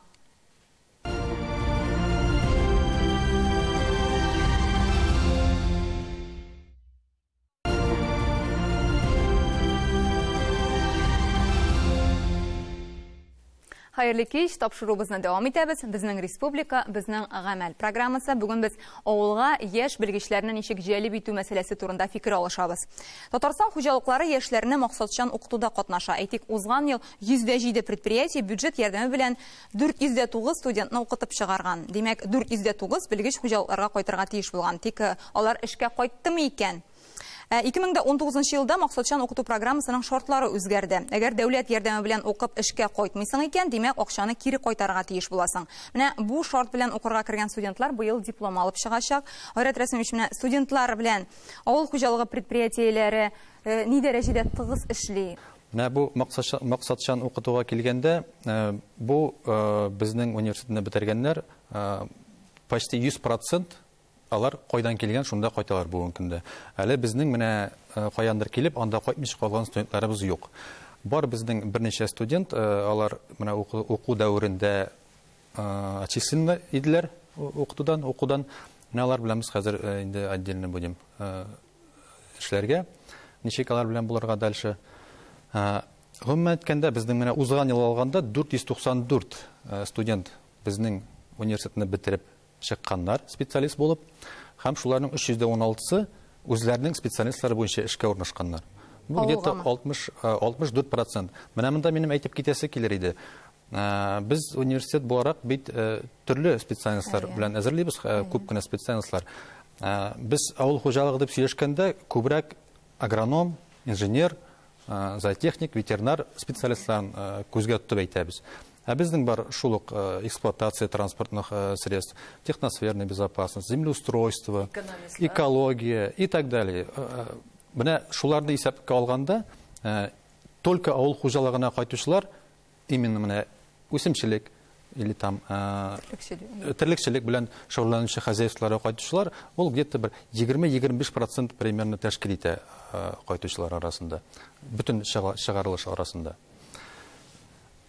Хәерле кич, тапшыруыбызны дәвам итәбез. Безнең республика, безнең гамәл программасы. Бүген без авылга яшь белгечләрне ничек җәлеп итү мәсьәләсе турында фикер алышабыз. Татарстан хуҗалыклары яшьләрне максатчан укытуда катнаша. Әйтик, узган ел 107 предприятие бюджет ярдәме белән 409 студентны укытып чыгарган. Димәк, 409 белгеч хуҗалыкларга кайтырга тиеш булган. Тик алар эшкә кайттымы икән? 2019 елда максатчан укыту программасының шартлары үзгәрде. Әгәр дәүләт ярдәме белән укып эшкә кайтмыйсың икән, димәк, акчаны кире кайтарырга тиеш буласың. Менә бу шарт белән укырга кергән студентлар быел диплом алып чыгачак. Айрат Рәсимович, менә студентлар белән авыл хуҗалыгы предприятиеләре ни дәрәҗәдә тыгыз эшли? Менә бу максатчан укытуга килгәндә, бу безнең университетны бетергәннәр почти 100% алар кайдан килгән, шунда кайталар бүгенге көндә. Әле безнең менә каяндыр килеп, анда кайтмыйча калган студентларыбыз юк. Бар безнең берничә студент, алар менә уку дәверендә отчислены иделәр укытудан, укудан. Менә алар белән без хәзер инде отдельно будем эшләргә. Ничек алар белән булырга дальше. Гомумән әйткәндә, безнең менә узган ел алганда 494 студент безнең университетны бетереп чыкканнар специалист булып, һәм шуларның 316-сы үзләренең специалистлары буенча эшкә урнашканнар. Бу где-то 64%. Менә монда минем әйтеп китәсе килер иде. Без университет буларак бит төрле специальностьлар белән әзерлибез, күп кенә специальностьлар. Без авыл хуҗалыгы дип сөйләшкәндә күбрәк агроном, инженер, зоотехник, ветеринар специалистларын күзгә тотып әйтәбез. Ә безнең бар шул ук эксплуатация транспортных средств, техносферная безопасность, землеустройство, экология и так далее. Менә шуларны исәпкә алганда, только авыл хуҗалыгына кайтучылар именно менә үсемчелек или там терлекчелек белән шөгыльләнүче хозяйстволарга кайтучылар, ул где-то бер 20-25% примерно тәшкил итә кайтучылар арасында, бөтен чыгарылыш арасында.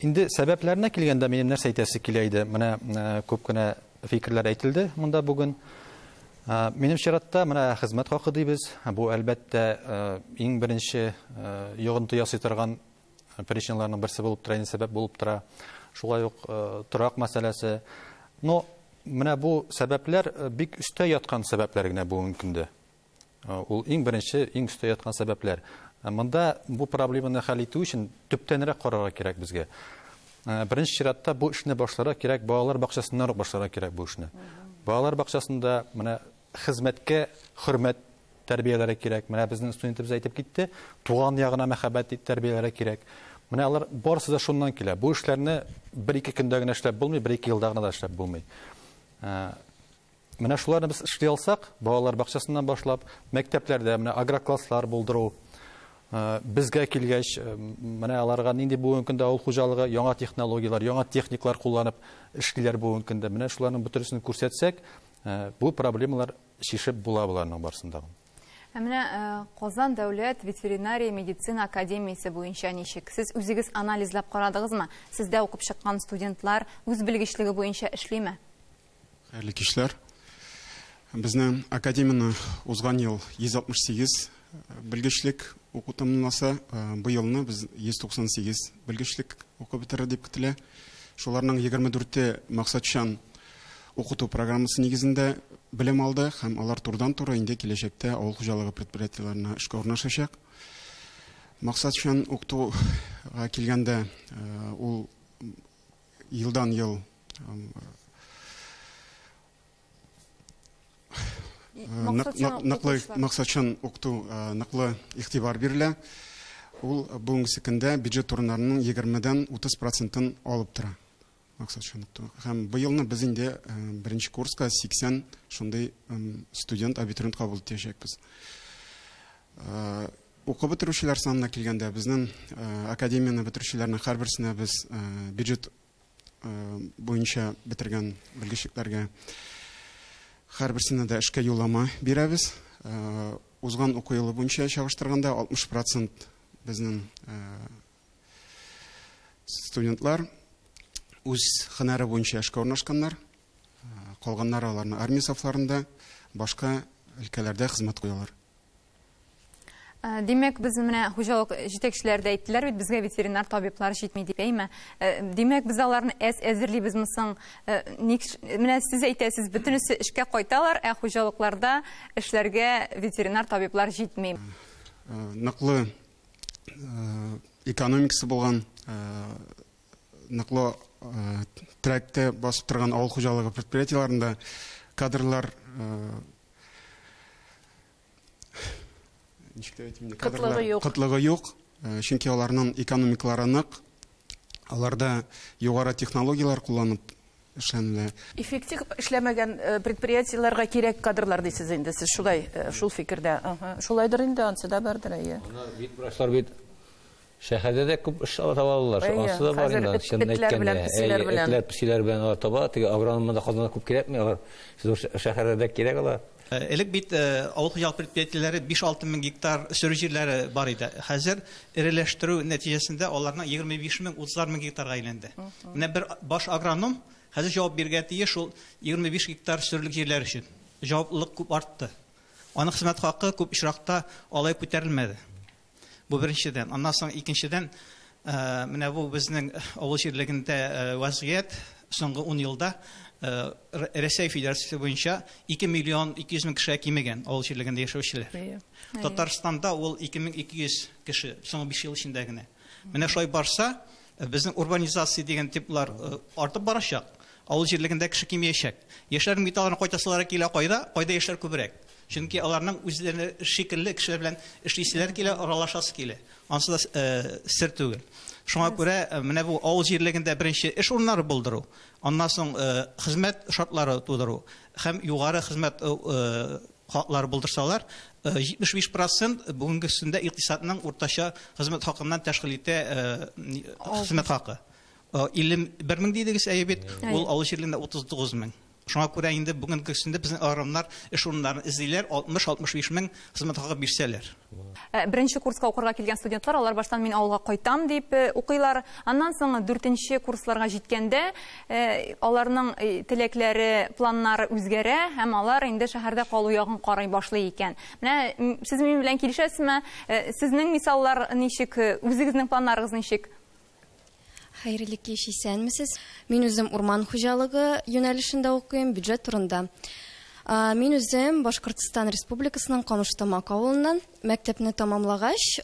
Инде сәбәпләренә килгәндә минем нәрсә әйтәсе килә иде. Менә күп кенә фикерләр әйтелде монда бүген. Минем чиратта менә хезмәт хакы дибез. Бу әлбәттә иң беренче йогынты ясый торган причиналарның берсе булып тора, сәбәп булып тора. Шулай ук торак мәсьәләсе. Но менә бу сәбәпләр бик өстә яткан сәбәпләр генә бүгенге көндә. Ул иң беренче, иң өстә яткан сәбәпләр. Монда бу проблеманы хәл итү өчен төптәнрәк карарга кирәк безгә. Беренче чиратта бу эшне башларга кирәк, балалар бакчасыннан ук башларга кирәк бу эшне. Балалар бакчасында менә хезмәткә хөрмәт тәрбияләре кирәк. Менә безнең студентыбыз әйтеп китте, туган ягына мәхәббәт тәрбияләре кирәк. Менә алар барысы да шуннан килә. Бу эшләрне бер-ике көндә генә эшләп булмый, бер-ике елда гына да эшләп булмый. Менә шуларны без эшли алсак, балалар бакчасыннан башлап, мәктәпләрдә менә агрокласслар булдыру, безгә килгәч, менә аларга нинди бүгенге көндә авыл хуҗалыгы яңа технологияләр, яңа техниклар кулланып эшлиләр бүгенге көндә. Менә шуларның бөтенесен күрсәтсәк, бу проблемалар чишеп була боларның барысында. Ә менә Казан дәүләт ветеринария медицина академиясе буенча ничек? Сез үзегез анализлап карадыгызмы? Сездә укып чыккан студентлар үз белгечлеге буенча эшлиме? Хәерле кичләр. Безнең академияне узган ел 168 белгечлек уку тәмамласа, быелны без 198 белгечлек укып бетерер дип көтелә. Шуларның 24-е максатчан укыту программасы нигезендә белем алды һәм алар турыдан-туры инде киләчәктә авыл хуҗалыгы предприятиеләренә эшкә урнашачак. Максатчан укытуга килгәндә, ул елдан-ел максатчан укыту ныклы игътибар бирелә. Ул бүгенге көндә бюджет урыннарының егермедән утыз процентын алып тора. Максатчан укыту. Һәм быелны без инде беренче курска 80 шундый студент, абитуриент кабул итәчәкбез. Укып бетерүчеләр санына килгәндә, безнең академияне бетерүчеләрнең һәрберсенә без бюджет буенча бетергән белгечлекләргә һәрберсенә дә эшкә юллама бирәбез. Узган уку елы буенча чагыштырганда алтмыш процент безнең студентлар үз һөнәре буенча эшкә урнашканнар. Калганнары аларны армия сафларында, башка өлкәләрдә хезмәт куялар. Димәк, без менә хуҗалык җитәкчеләре дә әйттеләр бит, безгә ветеринар табиблар җитми дип, әйме? Димәк, без аларны әз әзерлибезме соң? Ник менә сез әйтәсез, бөтенесе эшкә кайталар, ә хуҗалыкларда эшләргә ветеринар табиблар җитми. Ныклы экономикасы булган, ныклы тракта басып торган авыл хуҗалыгы предприятиеләрендә кадрлар, ничек дип әйтим инде, кадрлар Кытлыгы юк. Кытлыгы юк, чөнки аларның экономикалары нык, аларда югары технологияләр кулланып эшләнелә. Эффектив эшләмәгән предприятиеләргә кирәк кадрлар дисез инде, сез шулай, шул фикердә. Ага. Шулайдыр инде, ансы да бардыр, әйе. Аны бит врачлар бит шәһәрдә дә күп эш ала таба алалар. Әйе, Ансы да бар хәзер инде, чынын этләр белән, әйткәндә. песиләр Әйе, белән. этләр, песиләр белән алар таба. Теге агрономда да Казанда күп кирәкми, алар зур шәһәрдә дә кирәк алар. Элек бит авыл хуҗалык предприятиеләре биш-алты мең гектар сөрү җирләре бар иде. Хәзер эреләштерү нәтиҗәсендә аларның егерме биш мең, утызар мең гектарга әйләнде. Менә бер баш агроном хәзер җавап бирергә тиеш ул егерме биш гектар сөрүлек җирләр өчен. Җаваплылык күп артты. Аның хезмәт хакы күп очракта алай күтәрелмәде. Бу беренчедән. Аннан соң икенчедән, менә бу безнең авыл җирлегендә вазгыять соңгы ун елда Рәсәй Федерациясе буенча ике миллион ике йөз мең кешегә кимегән авыл җирлегендә яшәүчеләр. Татарстанда ул ике мең ике йөз кеше соңгы биш ел эчендә генә. Менә шулай барса, безнең урбанизация дигән типлар артып барачак. Авыл җирлегендә кеше кимеячәк. Яшьләрнең бит аларның кайтасылары килә кайда? Кайда яшьләр күбрәк? Чөнки аларның үзләре шикелле кешеләр белән эшлиселәр килә, аралашасы килә. Ансы да сер түгел. Шуңа күрә менә бу авыл җирлегендә беренче эш урыннары булдыру, аннан соң хезмәт шартлары тудыру һәм югары хезмәт хаклары булдырсалар, җитмеш биш процент бүгенге көндә икътисадның уртача хезмәт хакыннан тәшкил итә хезмәт хакы. Илле бер мең дидегез, әйе бит, ул авыл җирлегендә утыз тугыз мең. Шуңа күрә инде бүгенге көндә безнең агрономнар эш урыннарын эзлиләр, алтмыш-алтмыш биш мең хезмәт хакы бирсәләр. Беренче курска укырга килгән студентлар, алар баштан мин авылга кайтам дип укыйлар. Аннан соң дүртенче курсларга җиткәндә аларның теләкләре, планнары үзгәрә һәм алар инде шәһәрдә калу ягын карый башлый икән. Менә сез минем белән килешәсезме? Сезнең мисаллар ничек, үзегезнең планнарыгыз ничек? Хәерле кич, исәнмесез. Мин үзем урман хуҗалыгы юнәлешендә укыйм, бюджет турында. Мин үзем Башкортстан Республикасының Камыштамак авылыннан. Мәктәпне тамамлагач,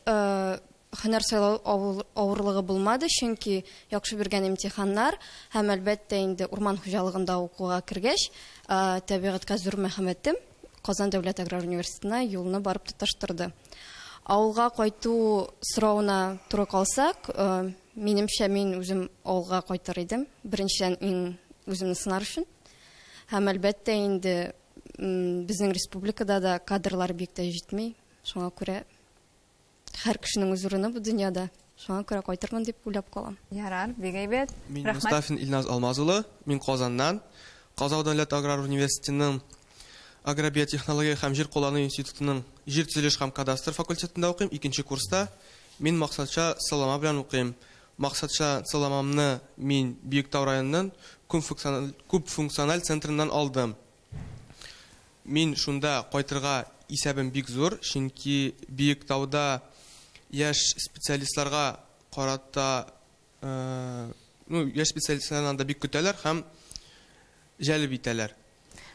һөнәр сайлау авырлыгы булмады, чөнки яхшы биргән имтиханнар һәм әлбәттә инде урман хуҗалыгында укуга кергәч, табигатькә зур мәхәббәтем Казан дәүләт аграр университетына юлны барып тоташтырды. Авылга кайту соравына туры калсак, минемчә, мин үзем авылга кайтыр идем. Беренчедән, иң үземне сынар өчен. Һәм әлбәттә инде безнең республикада да кадрлар бик тә җитми. Шуңа күрә һәр кешенең үз урыны бу дөньяда. Шуңа күрә кайтырмын дип уйлап калам. Ярар, бик әйбәт. Мин Мустафин Илназ Алмаз улы, мин Казаннан. Казан дәүләт аграр университетының агробиотехнология һәм җир куллану институтының җир төзелеш һәм кадастр факультетында укыйм, икенче курста. Мин максатча сыллама белән укыйм. Максатча сылламамны мин Биектау районының күп функциональ центрыннан алдым. Мин шунда кайтырга исәбем бик зур, чөнки Биектауда яшь специалистларга карата, ну, яшь специалистларны анда бик көтәләр һәм җәлеп итәләр.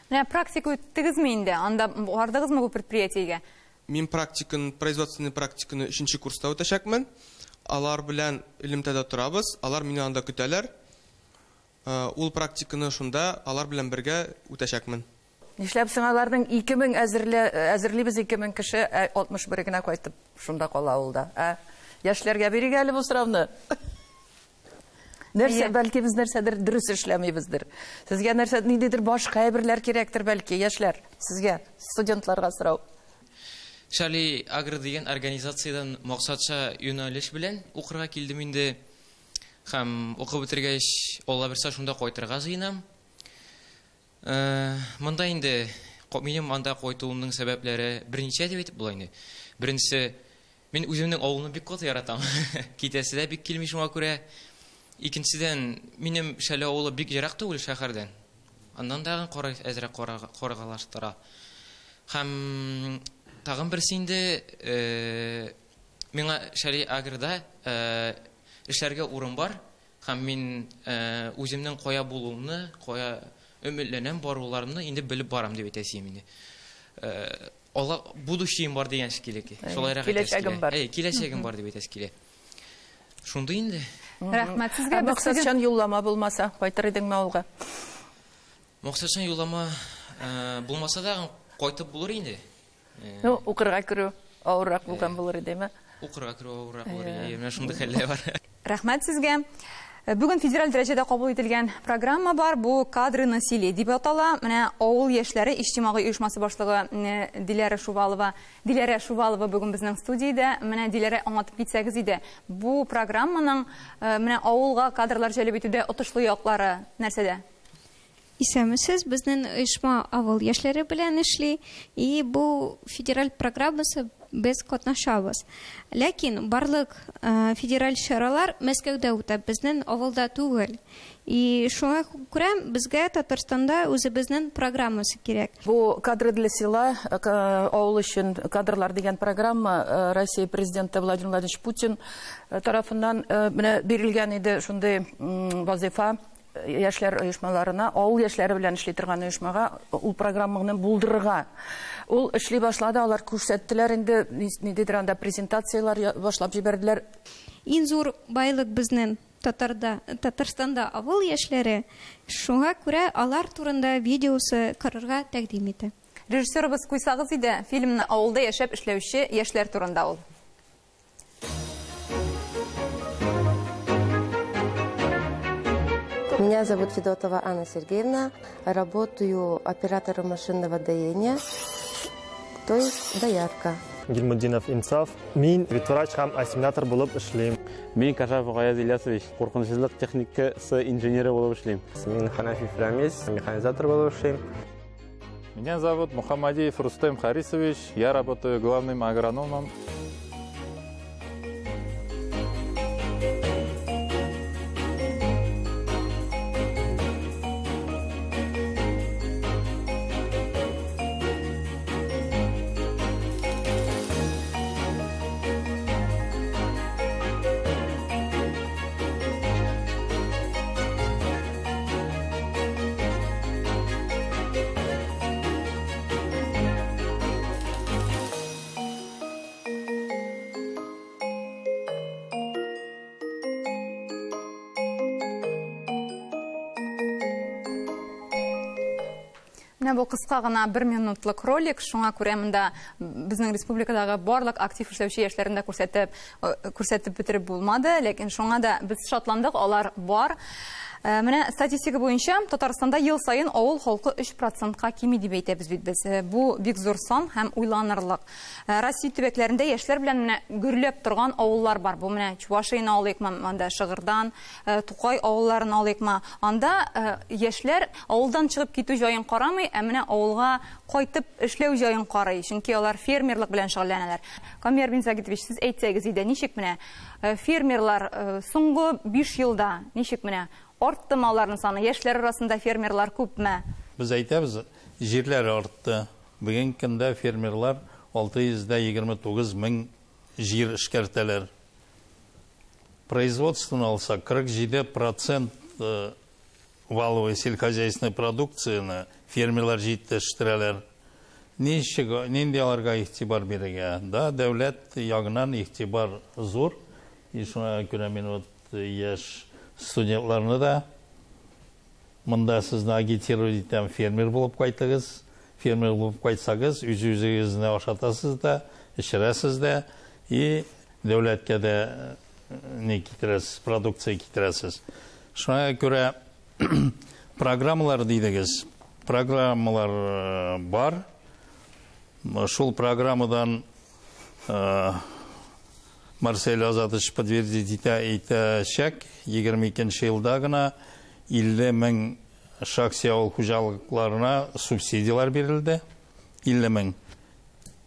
Менә практика үттегезме инде? Анда бардыгызмы бу предприятиегә? Мин практиканы, производственный практиканы 3нче курста үтәчәкмен. Алар белән элемтәдә торабыз, алар мине анда көтәләр. Ул практиканы шунда алар белән бергә үтәчәкмен. Нишләп соң аларның 2000 әзерлибез, 2000 кеше, 61 генә кайтып шунда кала авылда. Ә яшьләргә бирик әле бу сорауны. Нәрсә, бәлки без нәрсәдер дөрес эшләмибездер. Сезгә нәрсә, ниндидер башка әйберләр кирәктер бәлки, яшьләр, сезгә, студентларга сорау. Шали Агро дигән организациядән максатча юнәлеш белән укырга килдем инде. Һәм укып бетергәч, Алла бирсә, шунда кайтырга җыенам. Монда инде минем анда кайтуымның сәбәпләре берничә дип әйтеп була инде. Беренчесе, мин үземнең авылны бик каты яратам. Китәсе дә бик килми шуңа күрә. Икенчедән, минем Шәле авылы бик ерак түгел шәһәрдән. Аннан тагын әзрәк каргалаштыра. Һәм тагын берсе инде, миңа Шәле Агрода эшләргә урын бар. Һәм мин үземнең кая булуымны, кая өметләнәм баруларымны инде белеп барам дип әйтәсем инде. Алла будущеем бар дигән шикелле ки. Шулайрак әйтәсе Киләчәгем килә. бар. Әй, киләчәгем бар дип әйтәсе килә. Шундый инде. Рәхмәт сезгә. Ә максатчан юллама булмаса, кайтыр идеңме авылга? Максатчан юллама булмаса да кайтып булыр инде. Ну, укырга керү авыррак булган булыр идеме? Укырга керү авыррак булыр иде. Менә шундый хәлләр бар. Рәхмәт сезгә. Бүген федераль дәрәҗәдә кабул ителгән программа бар. Бу кадры на селе дип атала. Менә авыл яшьләре иҗтимагый оешмасы башлыгы Диләрә Шувалова. Диләрә Шувалова бүген безнең студиядә. Менә Диләрә, аңлатып китсәгез иде. Бу программаның менә авылга кадрлар җәлеп итүдә отышлы яклары нәрсәдә? Исәнмесез, безнең оешма авыл яшьләре белән эшли, и бу федераль программасы без катнашабыз. Ләкин барлык федераль чаралар Мәскәүдә үтә, безнең авылда түгел. И шуңа күрә безгә Татарстанда үзебезнең программасы кирәк. Бу кадры для села, авыл өчен кадрлар дигән программа Россия президенты Владимир Владимирович Путин тарафыннан менә бирелгән иде шундый вазифа яшьләр оешмаларына, авыл яшьләре белән эшли торган оешмага ул программаны булдырырга. Ул эшли башлады, алар күрсәттеләр инде, ниндидер анда презентацияләр башлап җибәрделәр. Иң зур байлык безнең Татарстанда авыл яшьләре, шуңа күрә алар турында видеосы карарга тәкъдим итә. Режиссерыбыз куйсагыз иде, фильмны авылда яшәп эшләүче яшьләр турында ул. Меня зовут Федотова Анна Сергеевна. Работаю оператором машинного доения, то есть доярка. Гильмутдинов Инсаф. Мин ветврач һәм ассимилятор булып эшлим. Мин Кашапов Гаяз Ильясович, куркынычсызлык техникасы инженеры булып эшлим. Мин Ханафи Рамис, механизатор булып эшлим. Меня зовут Мухаммадиев Рустем Харисович, я работаю главным агрономом. Менә бу кыска гына бер минутлык ролик, шуңа күрә монда безнең республикадагы барлык актив эшләүче яшьләрне дә күрсәтеп бетереп булмады, ләкин шуңа да без шатландык, алар бар. Менә статистика буенча Татарстанда ел саен авыл халкы 3%-ка кими дип әйтәбез бит без. Бу бик зур сан һәм уйланырлык. Россия төбәкләрендә яшьләр белән менә гөрләп торган авыллар бар. Бу менә Чувашияне алыйкмы, анда Шыгырдан, Тукай авылларын алыйкмы. Анда яшьләр авылдан чыгып китү җаен карамый, ә менә авылга кайтып эшләү җаен карый. Чөнки алар фермерлык белән шөгыльләнәләр. Камияр Бинзагитович, сез әйтсәгез иде, ничек менә фермерлар соңгы 5 елда ничек менә арттымы аларның саны? Яшьләр арасында фермерлар күпме? Без әйтәбез, җирләр артты. Бүген көндә фермерлар 629 мең җир эшкәртәләр. Производствоны алсак, 47% валовой сельскохозяйственной продукцияны фермерлар җитештерәләр. Ничек, нинди аларга игътибар бирергә? Да, дәүләт ягыннан игътибар зур. И шуңа күрә мин вот яшь студентларны да монда сезне агитировать итәм, фермер булып кайтыгыз. Фермер булып кайтсагыз, үз-үзегезне ашатасыз да, эчерәсез дә, и дәүләткә дә не китерәсез, продукция китерәсез. Шуңа күрә программалар дидегез. Программалар бар. Шул программадан Марсель Азатович подтвердить итәчәк, 22 елда гына 50 мең шәхси авыл хуҗалыкларына субсидияләр бирелде. 50 мең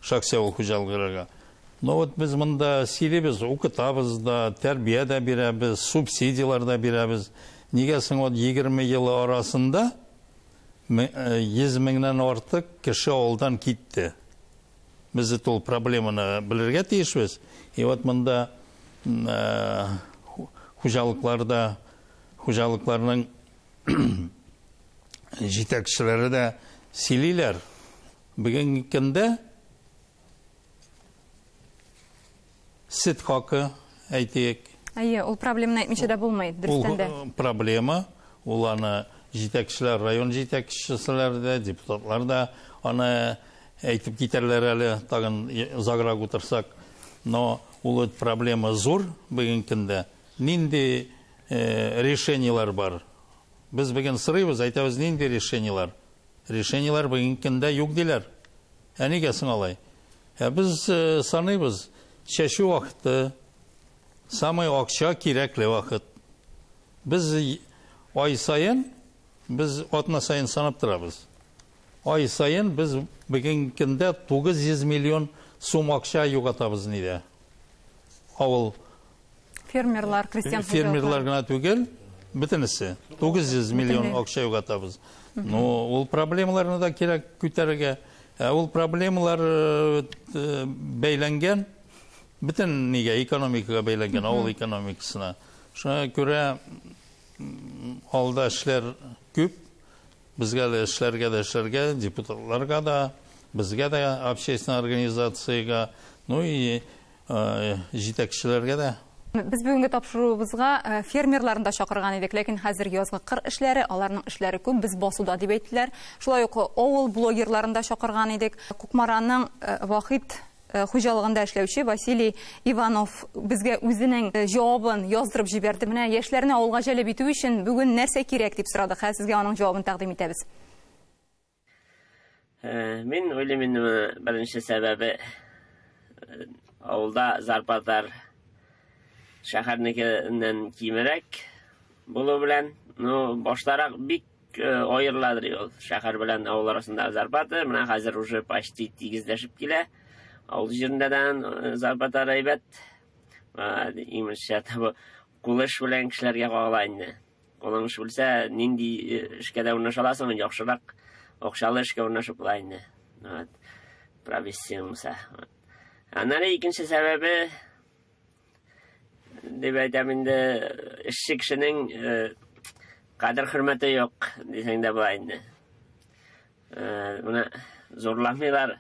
шәхси авыл хуҗалыкларга. Но вот без монда сөйлибез, укытабыз да, тәрбия дә бирәбез, субсидияләр дә бирәбез. Нигә соң вот 20 ел арасында 100 меңнән артык кеше авылдан китте? Без ул проблеманы белергә тиешбез. И вот монда хуҗалыкларда, хуҗалыкларның җитәкчеләре дә сөйлиләр. Бүгенге көндә сөт хакы әйтик. Әйе, ул проблеманы әйтмичә дә булмый, дөрестән дә. Ул проблема, ул аны җитәкчеләр, район җитәкчеләре дә, депутатлар да аны әйтеп китәрләр әле, тагын озаграк утырсак. Но ул проблема зур бүгенге көндә. Нинди решениелар бар? Без бүген сорыйбыз, әйтәбез, нинди решениелар? Решениелар бүгенге көндә юк диләр. Ә нигә соң алай? Ә без саныйбыз, чәчү вакыты, самый акча кирәкле вакыт. Без ай саен, без атна саен санап торабыз. Ай саен без бүгенге көндә 900 миллион сум акча югалтабыз нидә? Авыл фермерлар, крестьян фермерлар гына түгел, бөтенесе 900 миллион акча югалтабыз. Но ул проблемаларны да кирәк күтәрергә. Ул проблемалар бәйләнгән бөтен нигә, экономикага бәйләнгән, авыл экономикасына. Шуңа күрә алда эшләр күп. Безгә дә эшләргә дә эшләргә, депутатларга да, безгә дә, общественный организациягә, ну и җитәкчеләргә дә. Без бүгенге тапшыруыбызга фермерларны да чакырган идек, ләкин хәзер язгы кыр эшләре, аларның эшләре күп, без басуда дип әйттеләр. Шулай ук авыл блогерларын да чакырган идек. Кукмараның Вахит хуҗалыгында эшләүче Василий Иванов безгә үзенең җавабын яздырып җибәрде. Менә яшьләрне авылга җәлеп итү өчен бүген нәрсә кирәк дип сорадык. Хәзер сезгә аның җавабын тәкъдим итәбез. Мин уйлыйм инде, беренче сәбәбе авылда зарплаталар шәһәрнекеннән кимрәк булу белән, ну, баштарак бик аерыладыр ул шәһәр белән авыл арасында зарплата. Менә хәзер уже почти тигезләшеп килә. Авыл җирендә дә зарплата әйбәт. Иң беренче бу кул эш белән кешеләргә кагыла инде. Кулың эш белсә, нинди эшкә дә урнаша аласың, яхшырак акчалы эшкә урнашып була инде. Вот. Профессия булса. Аннары икенче сәбәбе дип әйтәм инде, эшче кешенең кадер хөрмәте юк дисәң дә була инде. Менә зурламыйлар.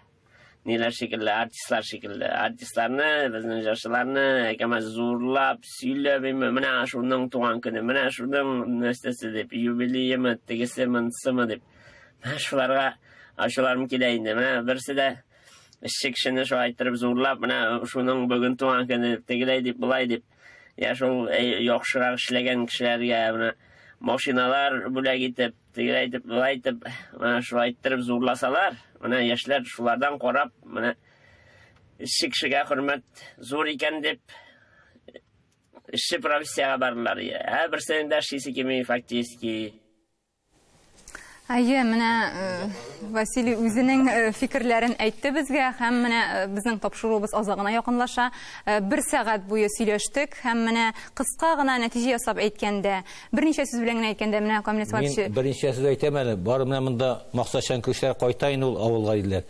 Ниләр шикелле, артистлар шикелле. Артистларны, безнең җырчыларны әкәмәт зурлап сөйләп, менә шуның туган көне, менә шуның нәрсәсе дип, юбилеемы, тегесе, монсымы дип. Менә шуларга ачуларым килә инде. Менә берсе дә эшче кешене шулай иттереп зурлап, менә шуның бүген туган көне дип, тегеләй дип, болай дип, я шул яхшырак эшләгән кешеләргә менә машиналар бүләк итеп, тегеләй итеп, болай итеп, менә шулай иттереп зурласалар, менә яшьләр шулардан карап, менә эшче кешегә хөрмәт зур икән дип, эшче профессиягә барырлар. Ә берсенең дә эшлисе килми фактически. Әйе, менә Василий үзенең фикерләрен әйтте безгә һәм менә безнең тапшыруыбыз азагына якынлаша. Бер сәгать буе сөйләштек һәм менә кыска гына нәтиҗә ясап әйткәндә, берничә сүз белән генә әйткәндә, менә Камил Исмәтович. Мин берничә сүз әйтәм әле. Бары менә монда максатчан кешеләр кайта инде ул авылга диделәр.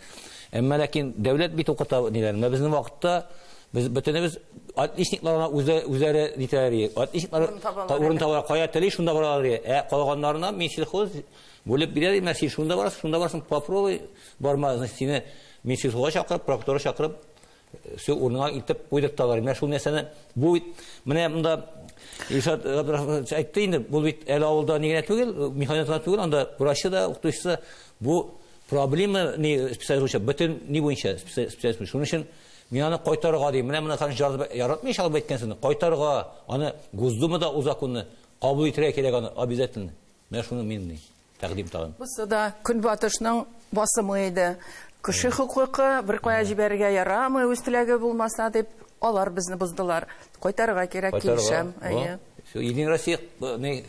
Әмма ләкин дәүләт бит укыта ниләрне. Менә безнең вакытта без бөтенебез отличниклар гына үзләре нитәләр. Отличниклар урын табалар, кая тели шунда баралар. Ә калганнарына Минсельхоз бүлеп бирә, менә син шунда барасың, шунда барасың, попробуй барма, значит, сине Минсельхозга чакырып, прокуратура чакырып, все урыныңа илтеп куйдырталар. Менә шул нәрсәне бу бит менә монда Илшат Габдрахманович әйтте инде, бу бит әле авылда ни генә түгел, механизатор түгел, анда врачы да, укытучысы да, бу проблема ни специалист буенча, бөтен ни буенча специалист буенча. Шуның өчен мин аны кайтарырга дим. Менә моны конечно яратмый алып әйткән сүзне. Кайтарырга, аны Госдумада ул законны кабул итәргә кирәк аны обязательно. Менә шуны мин ни тәкъдим тагын. Бусы да Көнбатышның басымы иде. Кеше хокукы беркая җибәрергә ярамый, үз теләге булмаса дип, алар безне боздылар. Кайтарырга кирәк, килешәм. Әйе. Единая Россия ни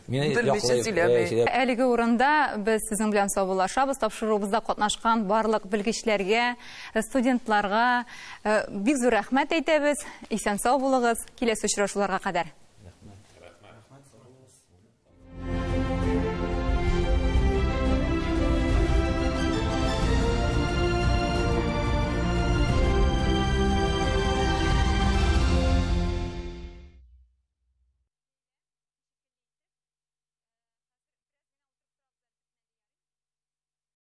мине Белмичә сөйләми. Әлеге урында без сезнең белән саубуллашабыз. Тапшыруыбызда катнашкан барлык белгечләргә, студентларга бик зур рәхмәт әйтәбез. Исән-сау булыгыз. Киләсе очрашуларга кадәр.